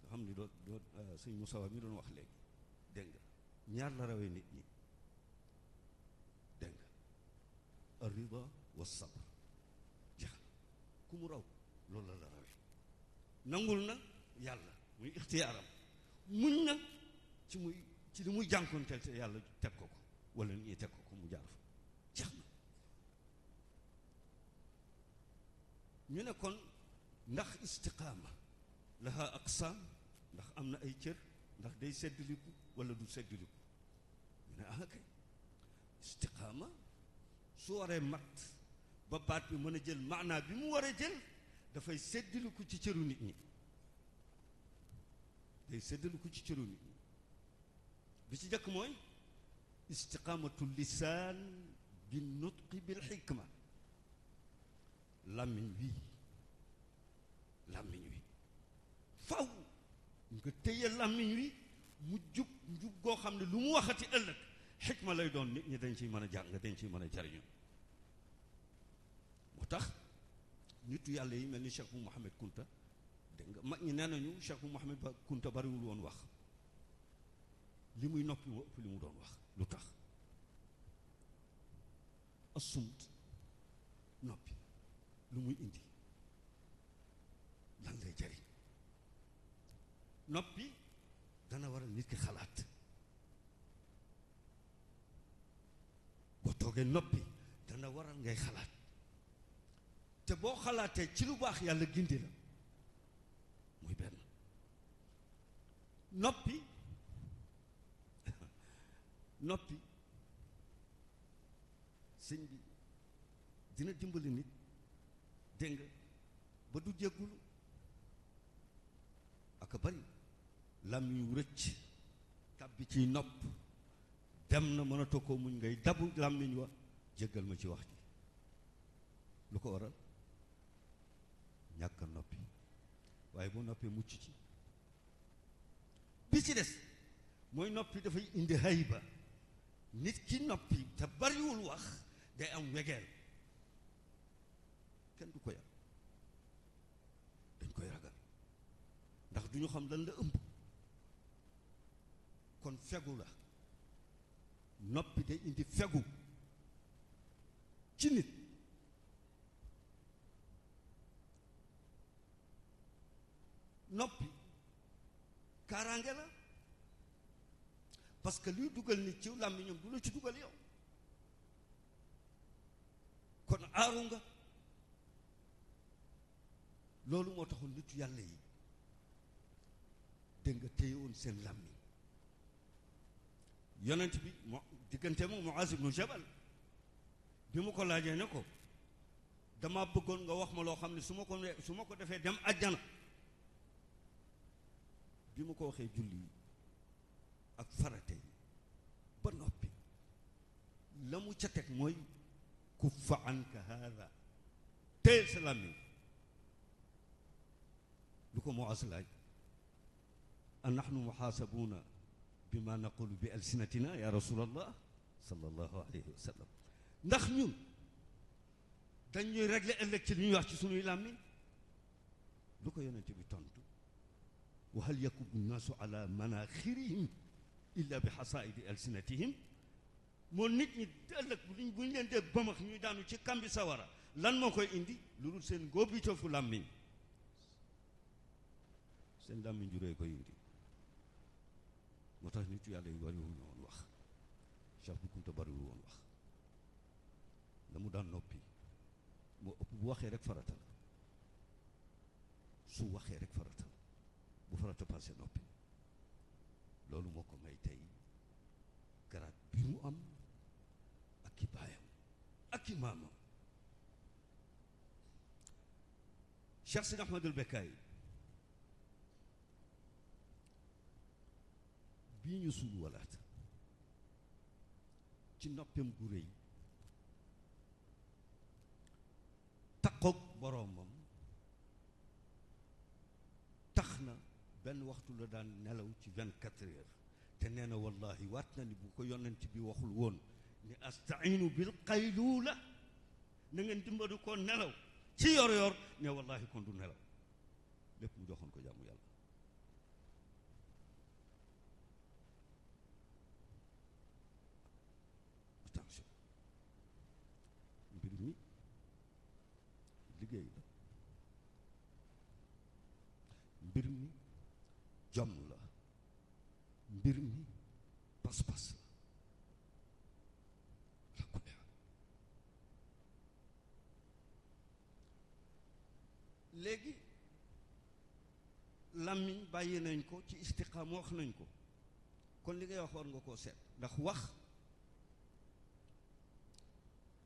[SPEAKER 4] nga xam ni doo sëñ Musawa mi doon wax léegi dégg nga ñaar la rawee nit ñi dégg nga ar-rida wa sabr jeex ku mu raw loolu la rawee nangul na yàlla muy ixtiyaaram muñ na ci li muy jànkoonteel te yàlla teg ko wala nit ñi teg ko mu jaar fa jeex na ñu ne kon ndax istiqaama laha aqsaam ndax am na ay cër ndax day seddaliku wala du seddaliku ñu ne ah kay istiqaama su waree mat ba baat bi mën a jël maanaa bi mu war a jël dafay seddaliku ci cëru nit ñi day seddaliku ci cëru nit ñi bi ci jëkk mooy istiqaamatu lisaan bi nutqi bil xikma làmmiñ wi faw nga téye làmmiñ wi mu jub njub goo xam ne lu mu waxati ëllëg xikma lay doon nit ñi dañ ciy mën a jàng dañ ciy mën a jariñu moo tax nitu yàlla yi mel ni Cheikh bu Mouhamed Kunta dégg nga mag ñi nee nañu Cheikh bu Mouhamed Kunta bariwul woon wax li muy noppi moo ëpp li mu doon wax lu tax assumt noppi lu muy indi lan lay jariñ noppi dana waral nit ki xalaat boo toogee noppi dana waral ngay xalaat te boo xalaatee ci lu baax yàlla gindi la muy benn noppi sëñ bi dina dimbali nit dégg nga ba du jéggulu aka bari làmmiñ wu rëcc tàbbi ciy nopp dem na mënatoo ko muñ ngay dabu làmmiñ wa jéggal ma ci wax ji lu ko waral ñàkk noppi waaye bu noppee mucc ci bi ci des mooy noppi dafay indi hayba nit ki noppi te bariwul wax day am wegeel kenn du ko yar dañ koy ragal ndax du ñu xam lan la ëmb kon fegu la noppi day indi fegu ci nit noppi kaaraange la parce que luy dugal nit ci làmmiñam du la ci dugal yow kon aaru nga loolu moo taxoon nitu yàlla yi dégg nga téye woon seen làmmiñ yonent bi moo diggante moom Muaz ibnu Jabal bi mu ko laajee ne ko dama bëggoon nga wax ma loo xam ne su ma ko defee dem àjjana bi mu ko waxee julli ak farate yi ba noppi la mu ca teg mooy kuffa anka haada téyel sa làmmiñ lu ko Muaz laaj a nahnu muhaasabuuna bi ma naqulu bi alsinatina ya rasulallah sallallahu alayhi wa sallam ndax ñun dañuy régler ëllëg ci li ñuy wax ci sunuy làmmiñ lu ko yonente bi tontu wa hal yakubu nnaasu ala manaxirihim illa bi xasaidi alsinatihim moo nit ñi ëllëg bu ñu leen dee bëmax ñuy daanu ci kambi sawara lan moo koy indi lu dul seen góobitofu làmmiñ seen làmmiñ juree koy indi moo tax nitu yàlla yu bariwuñu woon wax Cheikh bu Kunta bariwul woon wax la mu daan noppi moo ëpp bu waxee rek farata la su waxee rek farata la bu farata passé noppi loolu moo ko may tey garaat bi mu am ak ki baayam ak ki maamam Cheikh Sidi Ahmadul Bekkaay bii ñu suul walaat ci noppam gu rëy takkoog boroomam na benn waxtu la daan nelaw ci 24 heures te nee na wallahi waat na ni bu ko yonent bi waxul woon ni astainu bil qayluula na ngeen dimbali ko nelaw ci yor yor ne wallahi kon du nelaw lépp mu joxoon ko jàmm yàlla. attention mbir mi liggéey la, mbir mi jom la, mbir mi pas-pas la ko neex. léegi làmmiñ bàyyi nañ ko ci istiqaam wax nañ ko, kon li ngay wax war nga koo seet, ndax wax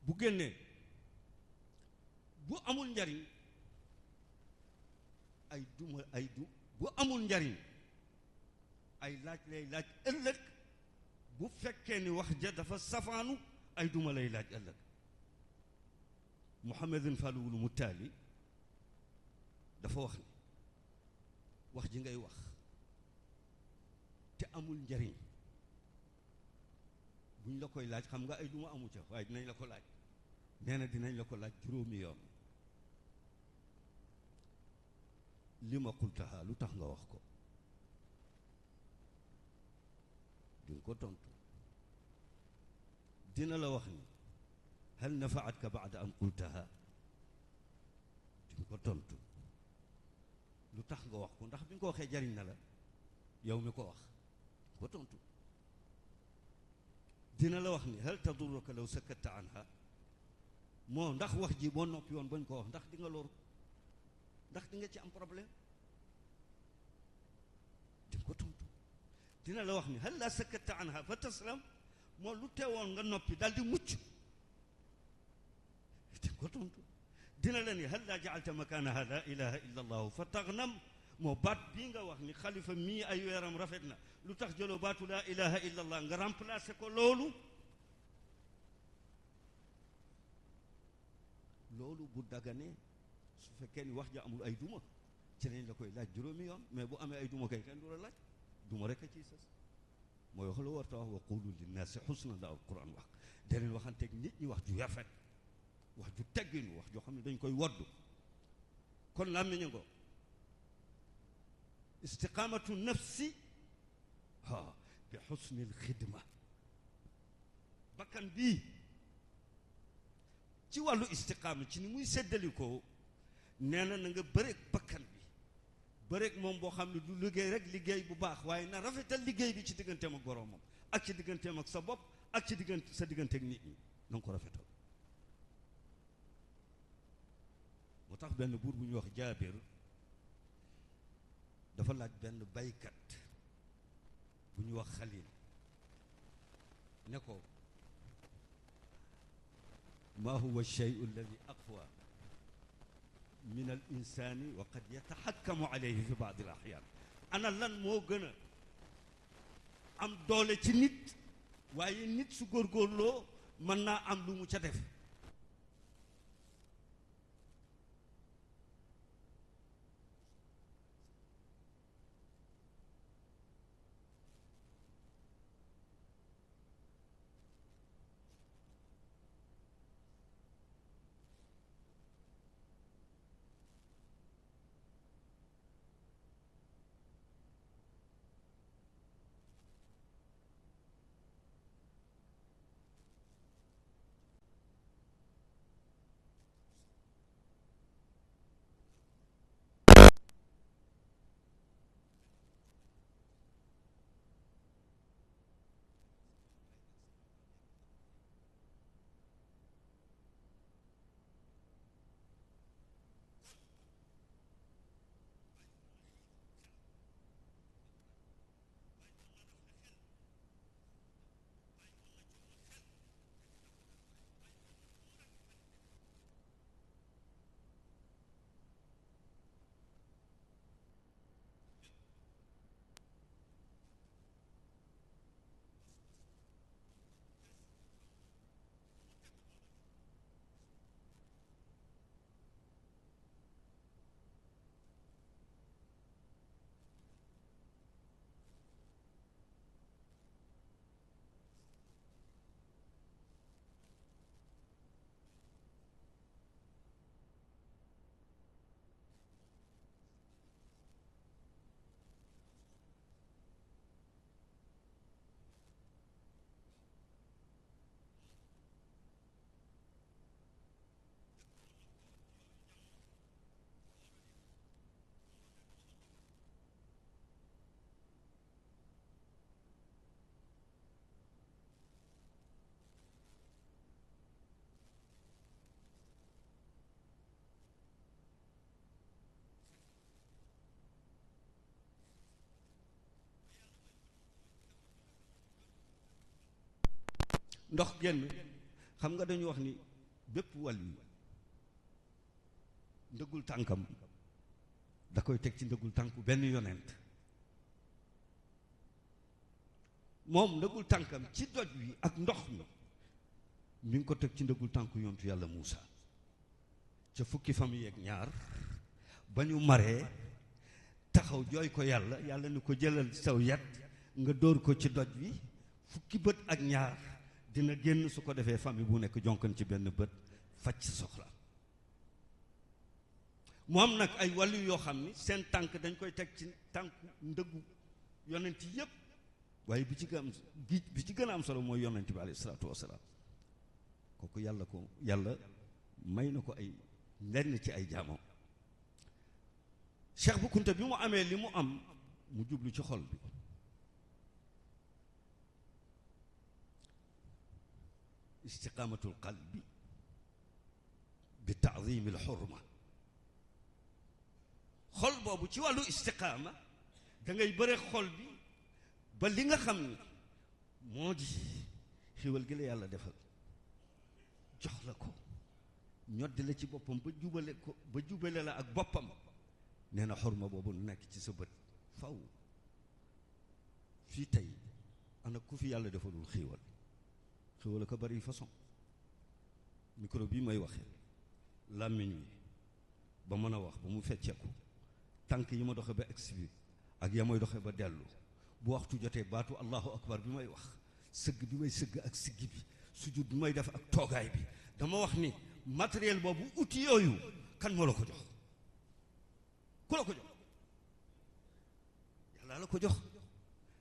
[SPEAKER 4] bu génnee bu amul njariñ bu amul njariñ ay laaj lay laaj ëllëg. bu fekkee ni wax ja dafa safaanu ay duma lay laaj ëllëg. Muhammadin Faaluwul Mutaali dafa wax ni wax ji ngay wax te amul njariñ buñ la koy laaj xam nga ay duma amu ca waaye dinañ la ko laaj. nee na dinañ la ko laaj juróomi yoon. li ma qultaha lu tax nga wax ko duñ ko tontu. dina la wax ni hal nafaatka baada an qultaha duñ ko tontu. lu tax nga wax ko ndax bi nga ko waxee jariñ na la yow mi ko wax duñ ko tontu. dina la wax ni hal tadurruka law sakatta anha moo ndax wax ji boo noppi woon bañ ko wax ndax di nga loru ndax di nga ci am problème di nga ko tontu. dina la wax ni hal la sakatta anha fa taslam moo lu teewoon nga noppi daal di mucc di nga ko tontu. dina la ni hal la jaalta makanaha la ilaha illa allahu fa tagnam moo baat bii nga wax ni xalifa mii ay weeram rafet na lu tax jëloo baatu la ilaha illa allah nga remplacé ko loolu bu daganee su fekkee ni wax ja amul ay duma ci lañ la koy laaj juróomi yoon mais bu amee ay duma kay kenn du la laaj duma rek a ciy sës mooy wax la war ta wax wa qulu linnaasi xusnan la alquran wax da leen waxanteeg nit ñi wax ju rafet wax ju tegginu wax joo xam ne dañ koy woddu kon làmmiñu ko istiqamatu nafsi bi xusnil xidma bakkan bii ci wàllu istiqaama ci ni muy séddalikoo nee na nga bëreeg bakkan bi bëreeg moom boo xam ne du liggéey rek liggéey bu baax waaye na rafetal liggéey bi ci digganteem ak boroomam ak ci digganteem ak sa bopp ak ci sa digganteeg nit ñi na nga ko rafetal. moo tax benn buur bu ñuy wax Jaabir dafa laaj benn baykat bu ñuy wax Xalil ne ko maa huwa alsheyu alladi aqwa min al insani wa qad yataxakkamu alayhi fi baad al axyaan ana lan moo gën a am doole ci nit waaye nit su góorgóorloo mën naa am lu mu ca def. ndox génn xam nga dañu wax ni bépp wàll yi ndëggul tànkam da koy teg ci ndëggul tànku benn yonent moom ndëggul tànkam ci doj wi ak ndox mi ngi ko teg ci ndëggul tànku yontu yàlla Muusa ca fukki famille ak ñaar ba ñu maree taxaw jooy ko yàlla ni ko jëlal saw yat nga dóor ko ci doj wi fukki bët ak ñaar dina génn su ko defee famille bu nekk jonkan ci benn bët faj sa soxla mu am nag ay wàllu yoo xam ni seen tànk dañ koy teg ci tànku ndëggu yonent yépp waaye bi ci gën a am solo mooy yonent bi alayhi salaatu wasalaam kooku yàlla may na ko ay lenn ci ay jaamam Cheikh Bu Kunta bi mu amee li mu am mu jublu ci xol bi istiqaamatul qalbi bi taadimil xurma xol boobu ci wàllu istiqaama da ngay bëre xol bi ba li nga xam ni moo di xiwal gi la yàlla defal jox la ko ñoddi la ci boppam ba jubale la ak boppam nee na xorma boobu nekk ci sa bët faw fii tey ana ku fi yàlla defalul xiiwal a ko bari façon micro bii may waxee làmmiñ wi ba mën a wax ba mu fecceeku tànk yi ma doxe ba egsi bi ak ya may doxe ba dellu bu waxtu jotee baatu allahu akbar bi may wax sëgg bi may sëgg ak siggi bi sujud bi may def ak toogaay bi dama wax ni matériel boobu outil yooyu kan moo la ko jox ku la ko jox yàlla la ko jox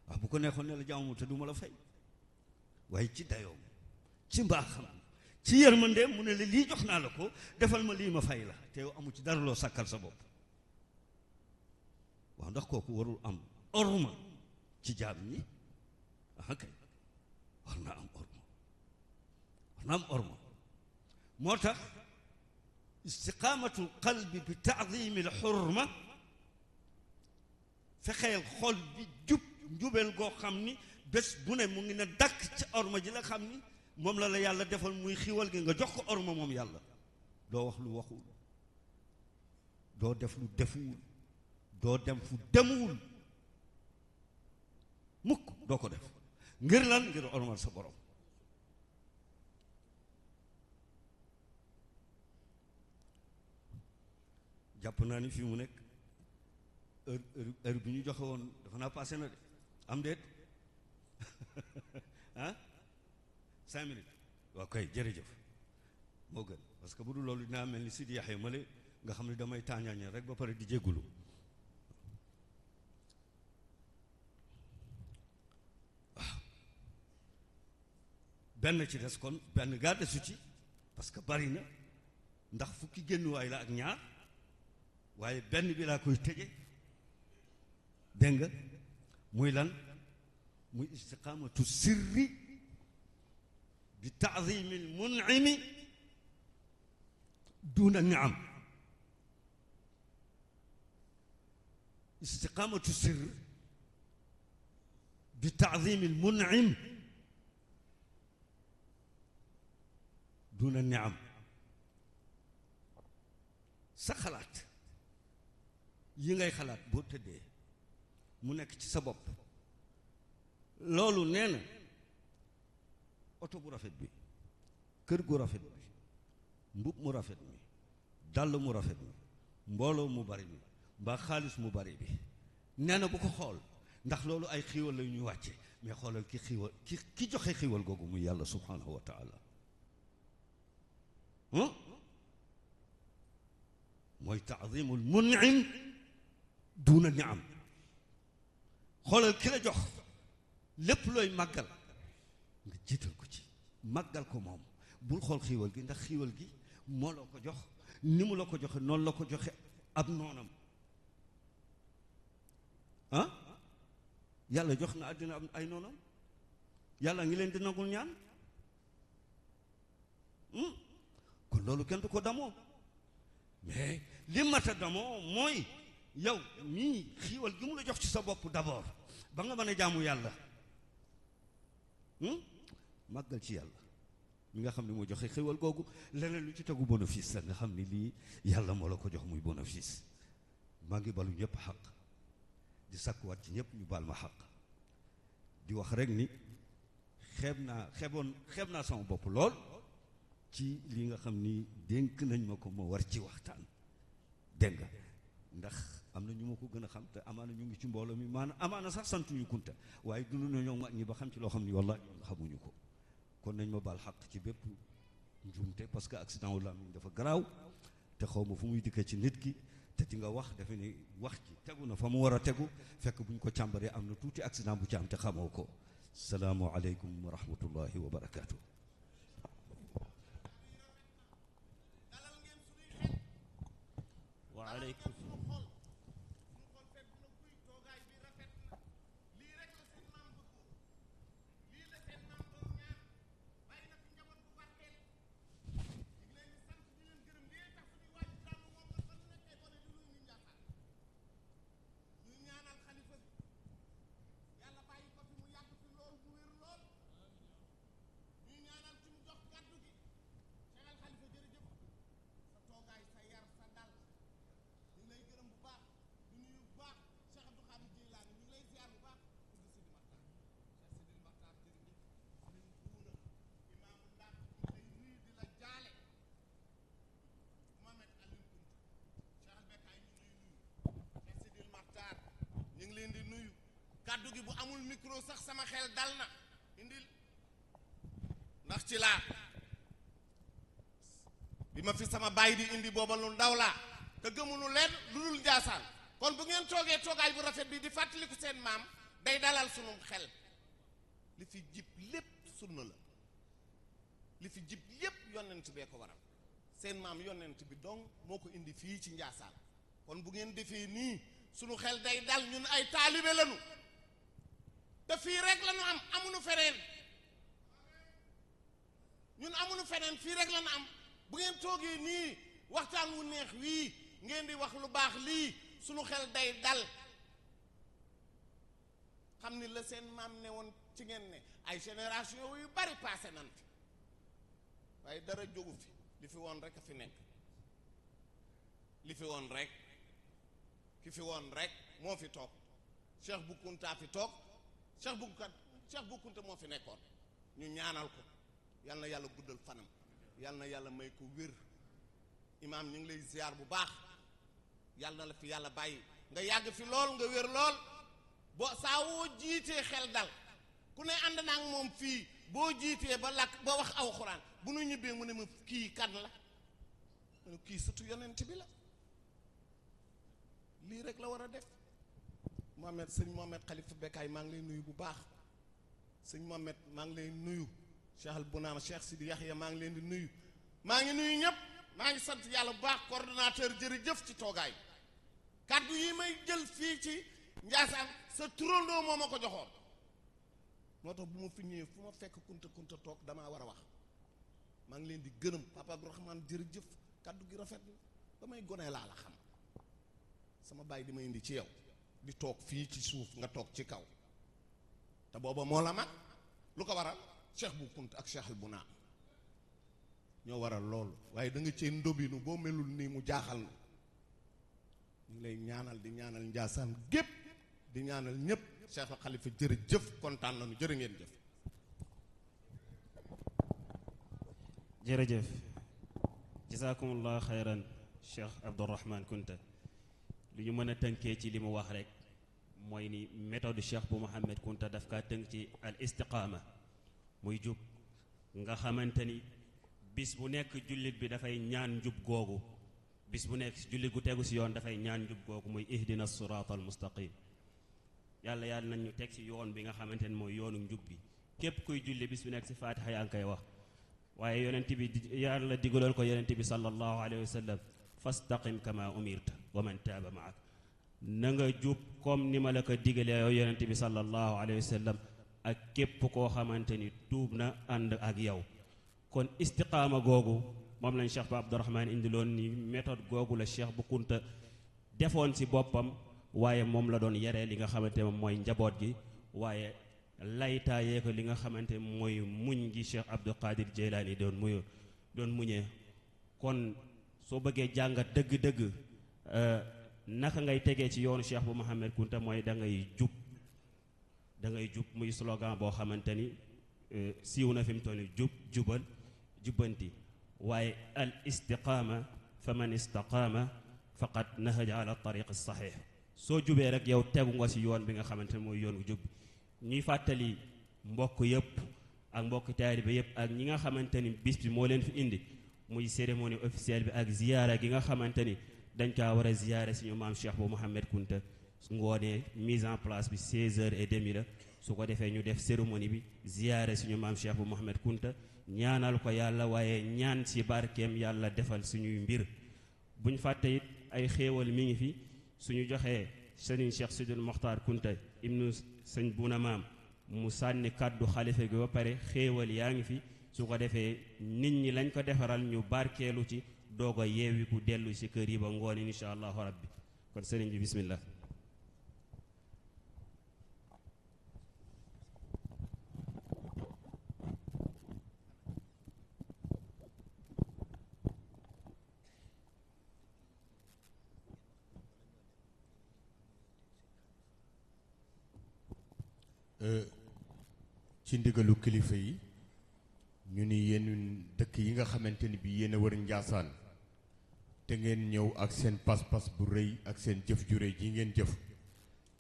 [SPEAKER 4] wax bu ko neexoon ne la jaamu te du ma la fay waaye ci dayoom ci mbaaxam ci yërmandeem mu ne la lii jox naa la ko defal ma lii ma fay la te yow amu ci dara loo sàkkal sa bopp waaw ndax kooku warul am orma ci jaam ñi ah kay war naa am orma moo tax istiqaamatul qalbi bi taadimil xurma fexeel xol bi njubeel goo xam ni bés bu ne mu ngi ne dakk ci orma ji la xam ni moom la yàlla defal muy xiwal gi nga jox ko orma moom yàlla doo wax lu waxul doo def lu defuwul doo dem fu demuwul mukk doo ko def ngir lan ngir ormal sa borom jàpp naa ni fii mu nekk heure bi ñu joxe woon dafa naa passé na de am déet ah 5 minutes waaw kay jërëjëf moo gën parce que bu dul loolu dinaa mel ni Sidi Yaxya male nga xam ne damay tàññaañe rek ba pare di jéggulu waaw benn ci des kon benn gaa desu ci parce que bari na ndax fukki génnuwaay la ak ñaar waaye benn bi laa koy tëje dégg nga muy lan muy istiqaamatu sirri bi taadimil mun'imi duna niam istiqaamatu sirri bi taadimil mun'im duna niam sa xalaat yi ngay xalaat boo tëddee mu nekk ci sa bopp loolu nee na oto bu rafet bi kër gu rafet bi mbub mu rafet mi dàll mu rafet mi mbooloo mu bari mi mbaa xaalis mu bari bi nee na bu ko xool ndax loolu ay xiiwal la ñuy wàcce mais xoolal ki xiiwal ki joxe xiiwal googu muy yàlla subhanahu wa taala mooy taadimul mun'im duuna niam xoolal ki la jox lépp looy màggal nga jiital ko ci màggal ko moom bul xool xiiwal gi ndax xiiwal gi moo la ko jox ni mu la ko joxe noonu la ko joxe ab noonam ah yàlla jox na àddina am ay noonam yàlla ngi leen di nangul ñaan kon loolu kenn du ko damoo mais li mata damoo mooy yow mii xiiwal gi mu la jox ci sa bopp d'abord ba nga mën a jaamu yàlla màggal ci yàlla mi nga xam ne moo joxe xéwal googu. leneen lu ci tegu bénéfice la nga xam ni lii yàlla moo la ko jox muy bénéfice. maa ngi balu ñëpp xaq di sakkuwaat ci ñëpp ñu baal ma xaq di wax rek ni xeeb naa sama bopp lool ci li nga xam ni dénk nañ ma ko ma war ci waxtaan dégg nga ndax am na ñu ma ko gën a xam te amaana ñu ngi ci mbooloo mi maanaam amaana sax santuñu kunta waaye dund nañoo mag ñi ba xam ci loo xam ni wallaahi xamuñu ko kon nañ ma baal xaq ci bépp njuumte parce que accident wu làmmiñ dafa garaaw te xaw ma fu muy dikkee ci nit ki te di nga wax defe ni wax ci tegu na fa mu war a tegu fekk bu ñu ko càmbaree am na tuuti accident bu ci am te xamoo ko. salaamu aleykum wa rahmatullahi wa barakaatu.
[SPEAKER 3] wa aleykum
[SPEAKER 5] kàddu gi bu amul micro sax sama xel dal na indil ndax ci laa bi ma fi sama baay di indi booba lu ndaw laa te gëmunu leen lu dul Njaasaan kon bu ngeen toogee toogaay bu rafet bi di fàttaliku seen maam day dalal sunu xel li fi jib lépp sunna la li fi jib lépp yonent bee ko waral seen maam yonent bi donc moo ko indi fii ci Njaasaan kon bu ngeen defee nii sunu xel day dal ñun ay taalibe lañu te fii rek la ñu am amuñu feneen ñun amuñu feneen fii rek la ñu am bu ngeen toogee nii waxtaan wu neex wii ngeen di wax lu baax lii sunu xel day dal xam ni la seen maam ne woon ci ngeen ne ay génération yu bari passé nan fi waaye dara jógu fi li fi woon rek a fi nekk li fi woon rek ki fi woon rek moo fi toog Cheikh Bou Kounta fi toog Cheikh Bou Kounta moo fi nekkoon ñu ñaanal ko yal na yàlla guddal fanam yal na yàlla may ko wér imaam ñu ngi lay ziar bu baax yal na la fi yàlla bàyyi nga yàgg fi lool nga wér lool boo saa woo jiitee xel dal ku ne ànd naa ak moom fii boo jiitee ba lakk ba wax aw xuraan bu nu ñibbee mu ne ma kii kan la mu ne kii sëtu yonent bi la lii rek la war a def Mohamed sëñ Mohamed Khalifa Bekkaay maa ngi lay nuyu bu baax sëñ Mohamed maa ngi lay nuyu Cheikh Al Bounama Cheikh Sidi Yaxya maa ngi leen di nuyu maa ngi nuyu ñëpp maa ngi sant yàlla bu baax coordonnateur jërëjëf ci toogaay kàddu yi may jël fii ci Njaasaan sa turandoo moo ma ko joxoon moo tax bu ma fi ñëwee fu ma fekk kunta toog damaa war a wax maa ngi leen di gërëm Papa Abdourahmane jërëjëf kàddu gi rafet na damay gone laa la xam sama baay di ma indi ci yow di toog fii ci suuf nga toog ci kaw te booba moo la mag lu ko waral Cheikh Bou Kounta ak Cheikh Al Bounama ñoo waral loolu waaye da nga cee ndobinu boo melul nii mu jaaxal na ñu ngi lay ñaanal di ñaanal Njaasaan gépp di ñaanal ñëpp Cheikh Al Khalifa jërëjëf kontaan nañu jërë ngeen jëf
[SPEAKER 3] jërëjëf jazakumullah xayran Cheikh Abdourahmane Kounta lu ñu mën a tënkee ci li mu wax rek mooy ni méthode Cheikh Bou Mouhamed Kounta daf kaa tënk ci al istiqaama muy jub nga xamante ni bis bu nekk jullit bi dafay ñaan njub googu bis bu nekk jullit gu tegu si yoon dafay ñaan njub googu muy ihdina siraatal mustaqim yàlla nañ ñu teg si yoon bi nga xamante ni mooy yoonu njub bi képp kuy julli bis bu nekk si faatiha yaa ngi koy wax waaye yonent bi yàlla digaloon ko yonent bi sallallahu alayhi wa sallam fastaqim kama umirta wa man taaba maak na nga jub comme ni ma la ko digalee yow yonent bi sallallahu alayhi wa sallam ak képp koo xamante ni tuub na ànd ak yow kon istiqaama googu moom lañ Cheikh Ba Abdourahmane indiloon ni méthode googu la Cheikh Bou Kounta defoon si boppam waaye moom la doon yaree li nga xamante moom mooy njaboot gi waaye laytaayee ko li nga xamante mooy muñ gi Cheikh Abdou Qadir Jeylaani doon muñee. kon soo bëggee jàngat dëgg-dëgg naka ngay tegee ci yoonu Cheikh bu Mouhamed Kunta mooy da ngay jub muy slogan boo xamante ni siiw na fi mu toll nii jubal jubbanti waaye al istiqaama fa man istaqaama faqad nahaja ala tariq saxiix. soo jubee rek yow tegu nga ci yoon bi nga xamante ne mooy yoon gu jub. ñuy fàttali mbokk yëpp ak mbokk taalibe yëpp ak ñi nga xamante ni bis bi moo leen fi indi muy cérémonie officielle bi ak ziyaara gi nga xamante ni dañ kaa war a ziyaare suñu maam Cheikh bu Mouhamed Kunta ngoonee mise en place bi 16h30 la su ko defee ñu def cérémonie bi ziyaare suñu maam Cheikh bu Mouhamed Kunta ñaanal ko yàlla waaye ñaan ci barkeem yàlla defal suñuy mbir. buñ fàtte it ay xéewal mi ngi fi suñu joxee Serigne Cheikh Sidil Mokhtar Kunta ibnu sëñ Buna Maam mu sànni kàddu xalifa gi ba pare xéewal yaa ngi fi su ko defee nit ñi lañ ko defaral ñu barkeelu ci doog a yeewiku dellu ci kër yi ba ngoon insha allahu rabbi. kon sëriñ bi bismillah.
[SPEAKER 1] ci ndigalu kilifa yi ñu ni yéen dëkk yi nga xamante ni bi yéen a wër Njaasaan te ngeen ñëw ak seen pas-pas bu rëy ak seen jëf ju rëy ji ngeen jëf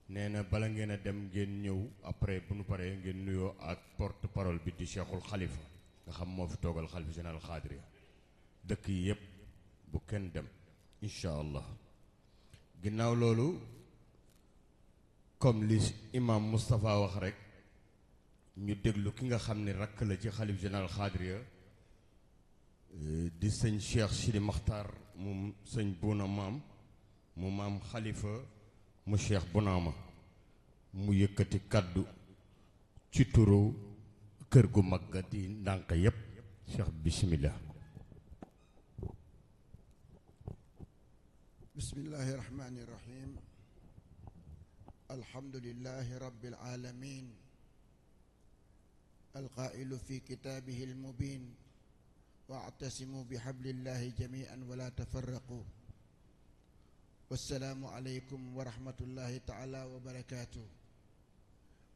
[SPEAKER 1] nee na bala ngeen a dem ngeen ñëw après bu nu paree ngeen nuyoo ak porte parole bi di Cheikhul Khalifa nga xam moo fi toogal xalifa général Xaadiriya dëkk yi yëpp bu kenn dem incha allah. ginnaaw loolu comme li imam Moustapha wax rek ñu déglu ki nga xam ne rakk la ci xalif général Xaadiriya di sëñ Cheikh Sidi Makhtar mu sëñ Buna Maam mu maam xalifa mu Cheikh Bunaama mu yëkkati kàddu ci turu kër gu mag ga di ndànk yépp. Cheikh bismillah.
[SPEAKER 6] bismillahi rahmani rahim. alhamdulillahi rabbil alamin. القائل في كتابه المبين واعتصموا بحبل الله جميعا ولا تفرقوا والسلام عليكم ورحمة الله تعالى وبركاته.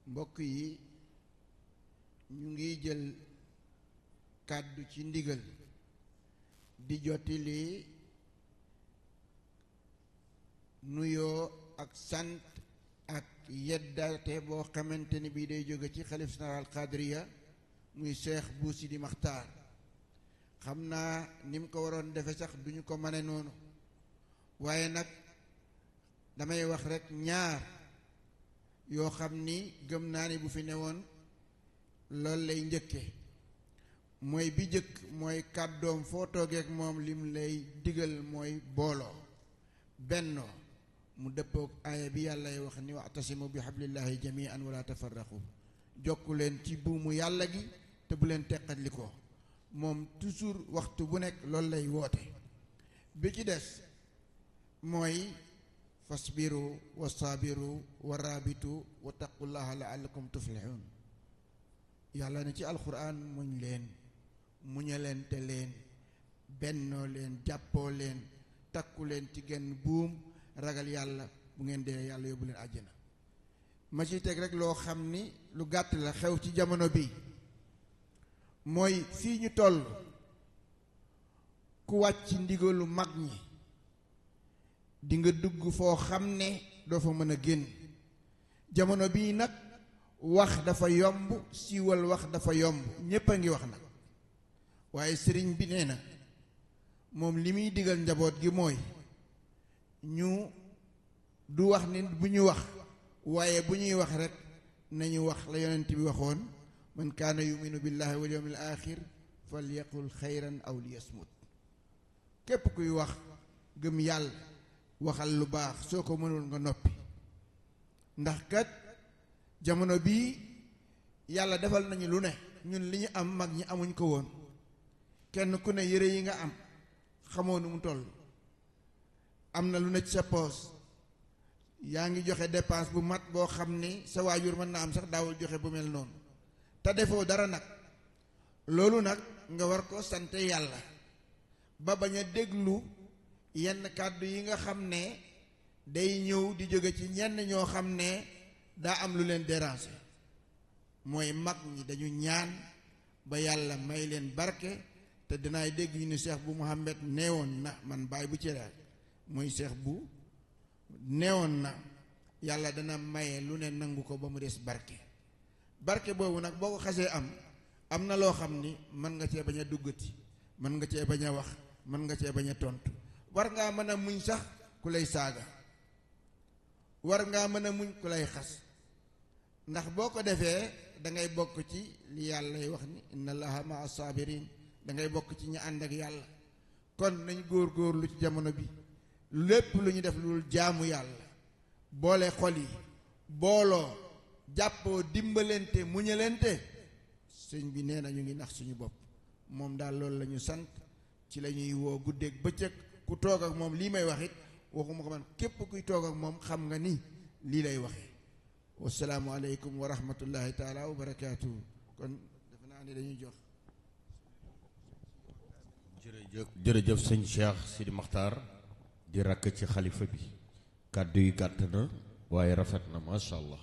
[SPEAKER 6] mbokk yi ñu ngi jël kàddu ci ndigal di jottali nuyoo ak sant ak yeddate boo xamante ni bii day jóge ci xalif général Xaadiriya muy Cheikh Bou Sidi Makhtar. xam naa ni mu ko waroon defe sax duñu ko mane noonu waaye nag damay wax rek ñaar yoo xam ni gëm naa ni bu fi newoon loolu lay njëkke mooy bi jëkk mooy kàddoom foo toogeek moom lim lay digal mooy booloo bennoo mu dëppook aaya bi yàllay wax ni wa'tasimu bi hablillahi jami'an wala tafarraqu jokku leen ci buumu yàlla gi te bu leen teqatli ko moom toujours waxtu bu nekk loolu lay woote. bi ci des mooy fasbiru wa sabiru wa rabitu wa taqullaha la'allakum tuflihun. yàlla ne ci alquran muñ leen muñalente leen bennoo leen jàppoo leen takku leen ci genn buum ragal yàlla bu ngeen dee yàlla yóbbu leen àjjana. ma ciy teg rek loo xam ni lu gàtt la xew ci jamono bi mooy fii ñu toll ku wàcc ndigalu mag ñi di nga dugg foo xam ne doo fa mën a génn. jamono bii nag wax dafa yomb siiwal wax dafa yomb ñépp a ngi wax nag waaye sëriñ bi nee na moom li muy digal njaboot gi mooy ñu du wax ni bu ñu wax waaye bu ñuy wax rek nañu wax la yonent bi waxoon man kaana yuminu billahi wal yawmil axir falyaqul xayran aw liyasmut. képp kuy wax gëm yàlla waxal lu baax soo ko mënul nga noppi ndax kat jamono bii yàlla defal nañu lu ne ñun li ñu am mag ñi amuñ ko woon. kenn ku ne yére yi nga am xamoo nu mu toll am na lu ne ci sa poos yaa ngi joxe dépense bu mat boo xam ni sa waajur mën na am sax daawul joxe bu mel noonu te defoo dara nag loolu nag nga war ko sante yàlla ba bañ a déglu yenn kàddu yi nga xam ne day ñëw di jóge ci ñenn ñoo xam ne daa am lu leen déranger mooy mag ñi dañu ñaan ba yàlla may leen barke te dinaay dégg ñu ni Cheikh bu Mouhamed neewoon na man baay bu cëraat mooy Cheikh bu neewoon na yàlla dana maye lu ne nangu ko ba mu des barke barke boobu nag boo ko xasee am na loo xam ni mën nga cee bañ a duggati mën nga cee bañ a wax mën nga cee bañ a tontu war ngaa mën a muñ sax ku lay saaga war ngaa mën a muñ ku lay xas ndax boo ko defee da ngay bokk ci li yàlla wax ni inna allaha maa sabirin da ngay bokk ci ñi ànd ak yàlla kon nañ góor-góorlu ci jamono bi lépp lu ñu def lu dul jaamu yàlla boole xol yi booloo jàppoo dimbalante muñalante sëñ bi nee na ñu ngi nax suñu bopp moom daal loolu la ñu sant ci la ñuy woo guddeeg bëccëg ku toog ak moom lii may wax it waxuma ko man képp kuy toog ak moom xam nga ni lii lay waxee wasalaamu aleykum wa rahmatullahi taala wa barakaatu kon defe naa ni dañuy jox
[SPEAKER 1] jërëjëf sëñ Cheikh Sidi Makhtar di rakk ci xalifa bi kàddu yi gàtt na waaye rafet na macha allah.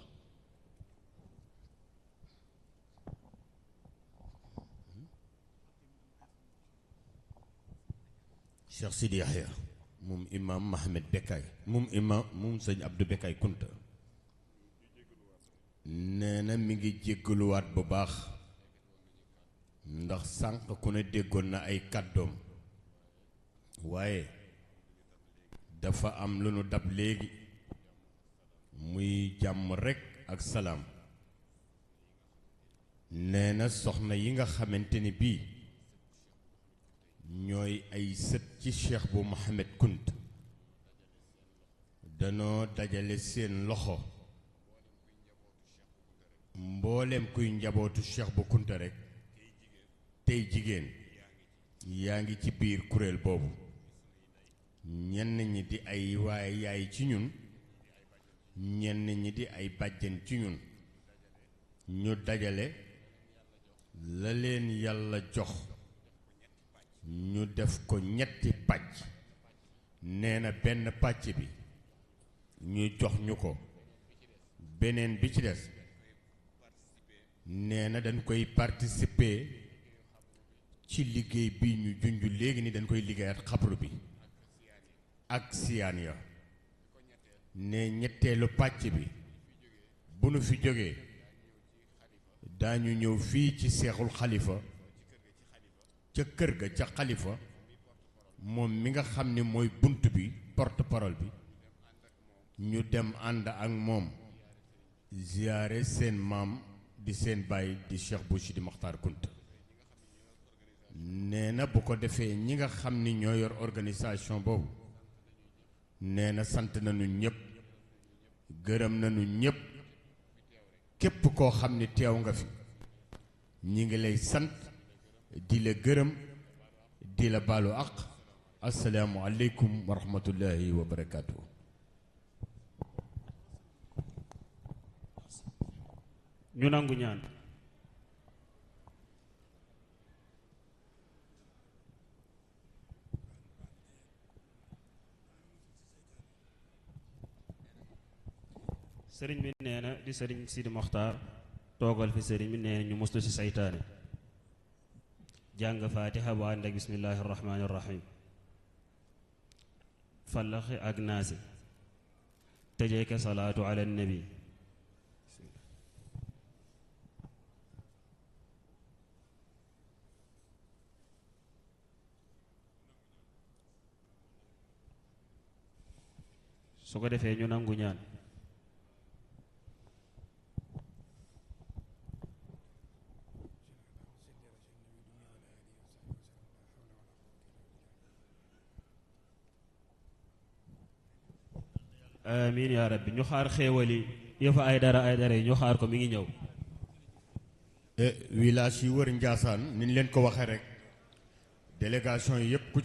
[SPEAKER 1] Cheikh Sidi Yahya moom imam Mohamed Bekkaay moom sëñ Abdou Bekkaay Kunta nee na mi ngi jéggaluwaat bu baax ndax sànq ku ne déggoon na ay kàddoom waaye dafa am lu nu dab léegi muy jàmm rekk ak salaam nee na soxna yi nga xamante ni bii ñooy ay sët ci Cheikh bu Mohamed Kunta danoo dajale seen loxo mboolem kuy njabootu Cheikh bu Kunta rekk tey jigéen yaa ngi ci biir kuréel boobu ñenn ñi di ay waaye yaay ci ñun ñenn ñi di ay bàjjen ci ñun ñu dajale la leen yàlla jox ñu def ko ñetti pàcc nee na benn pàcc bi ñu jox ñu ko beneen bi ci des nee na dañ koy participer ci liggéey bi ñu junj léegi ni dañ koy liggéeyaat xabru bi ak siyaan ya ne ñetteelu pàcc bi bu nu fi jógee daañu ñëw fii ci seexul xalifa ca kër ga ca xalifa moom mi nga xam ni mooy bunt bi porte-parole bi ñu dem ànd ak moom ziyaare seen maam di seen baay di Cheikh bu Sidi Makhtar Kunta nee na bu ko defee ñi nga xam ni ñoo yor organisation boobu nee na sant nañu ñëpp gërëm nañu ñëpp képp koo xam ni teew nga fi ñi ngi lay sant di la gërëm di la baalu àq asalaamu aleykum wa rahmatullahi wa barakaatu.
[SPEAKER 3] ñu nangu ñaan. sëriñ bi nee na di sëriñ Sidi Mokhtar toogal fi sëriñ bi nee na ñu muslu ci saytaane jàng faatiha bu ànd ak bismillahi rahmaani rahim fallaxi ak naasi tëjee ke salaatu ala nabi su ko defee ñu nangu ñaan. amiin yaa rabbi ñu xaar xéewali yëfa ay dara yi ñu xaar ko mi ngi ñëw.
[SPEAKER 1] village yi wër Njaasaan ni ñu leen ko waxee rek délégation yi yëpp ku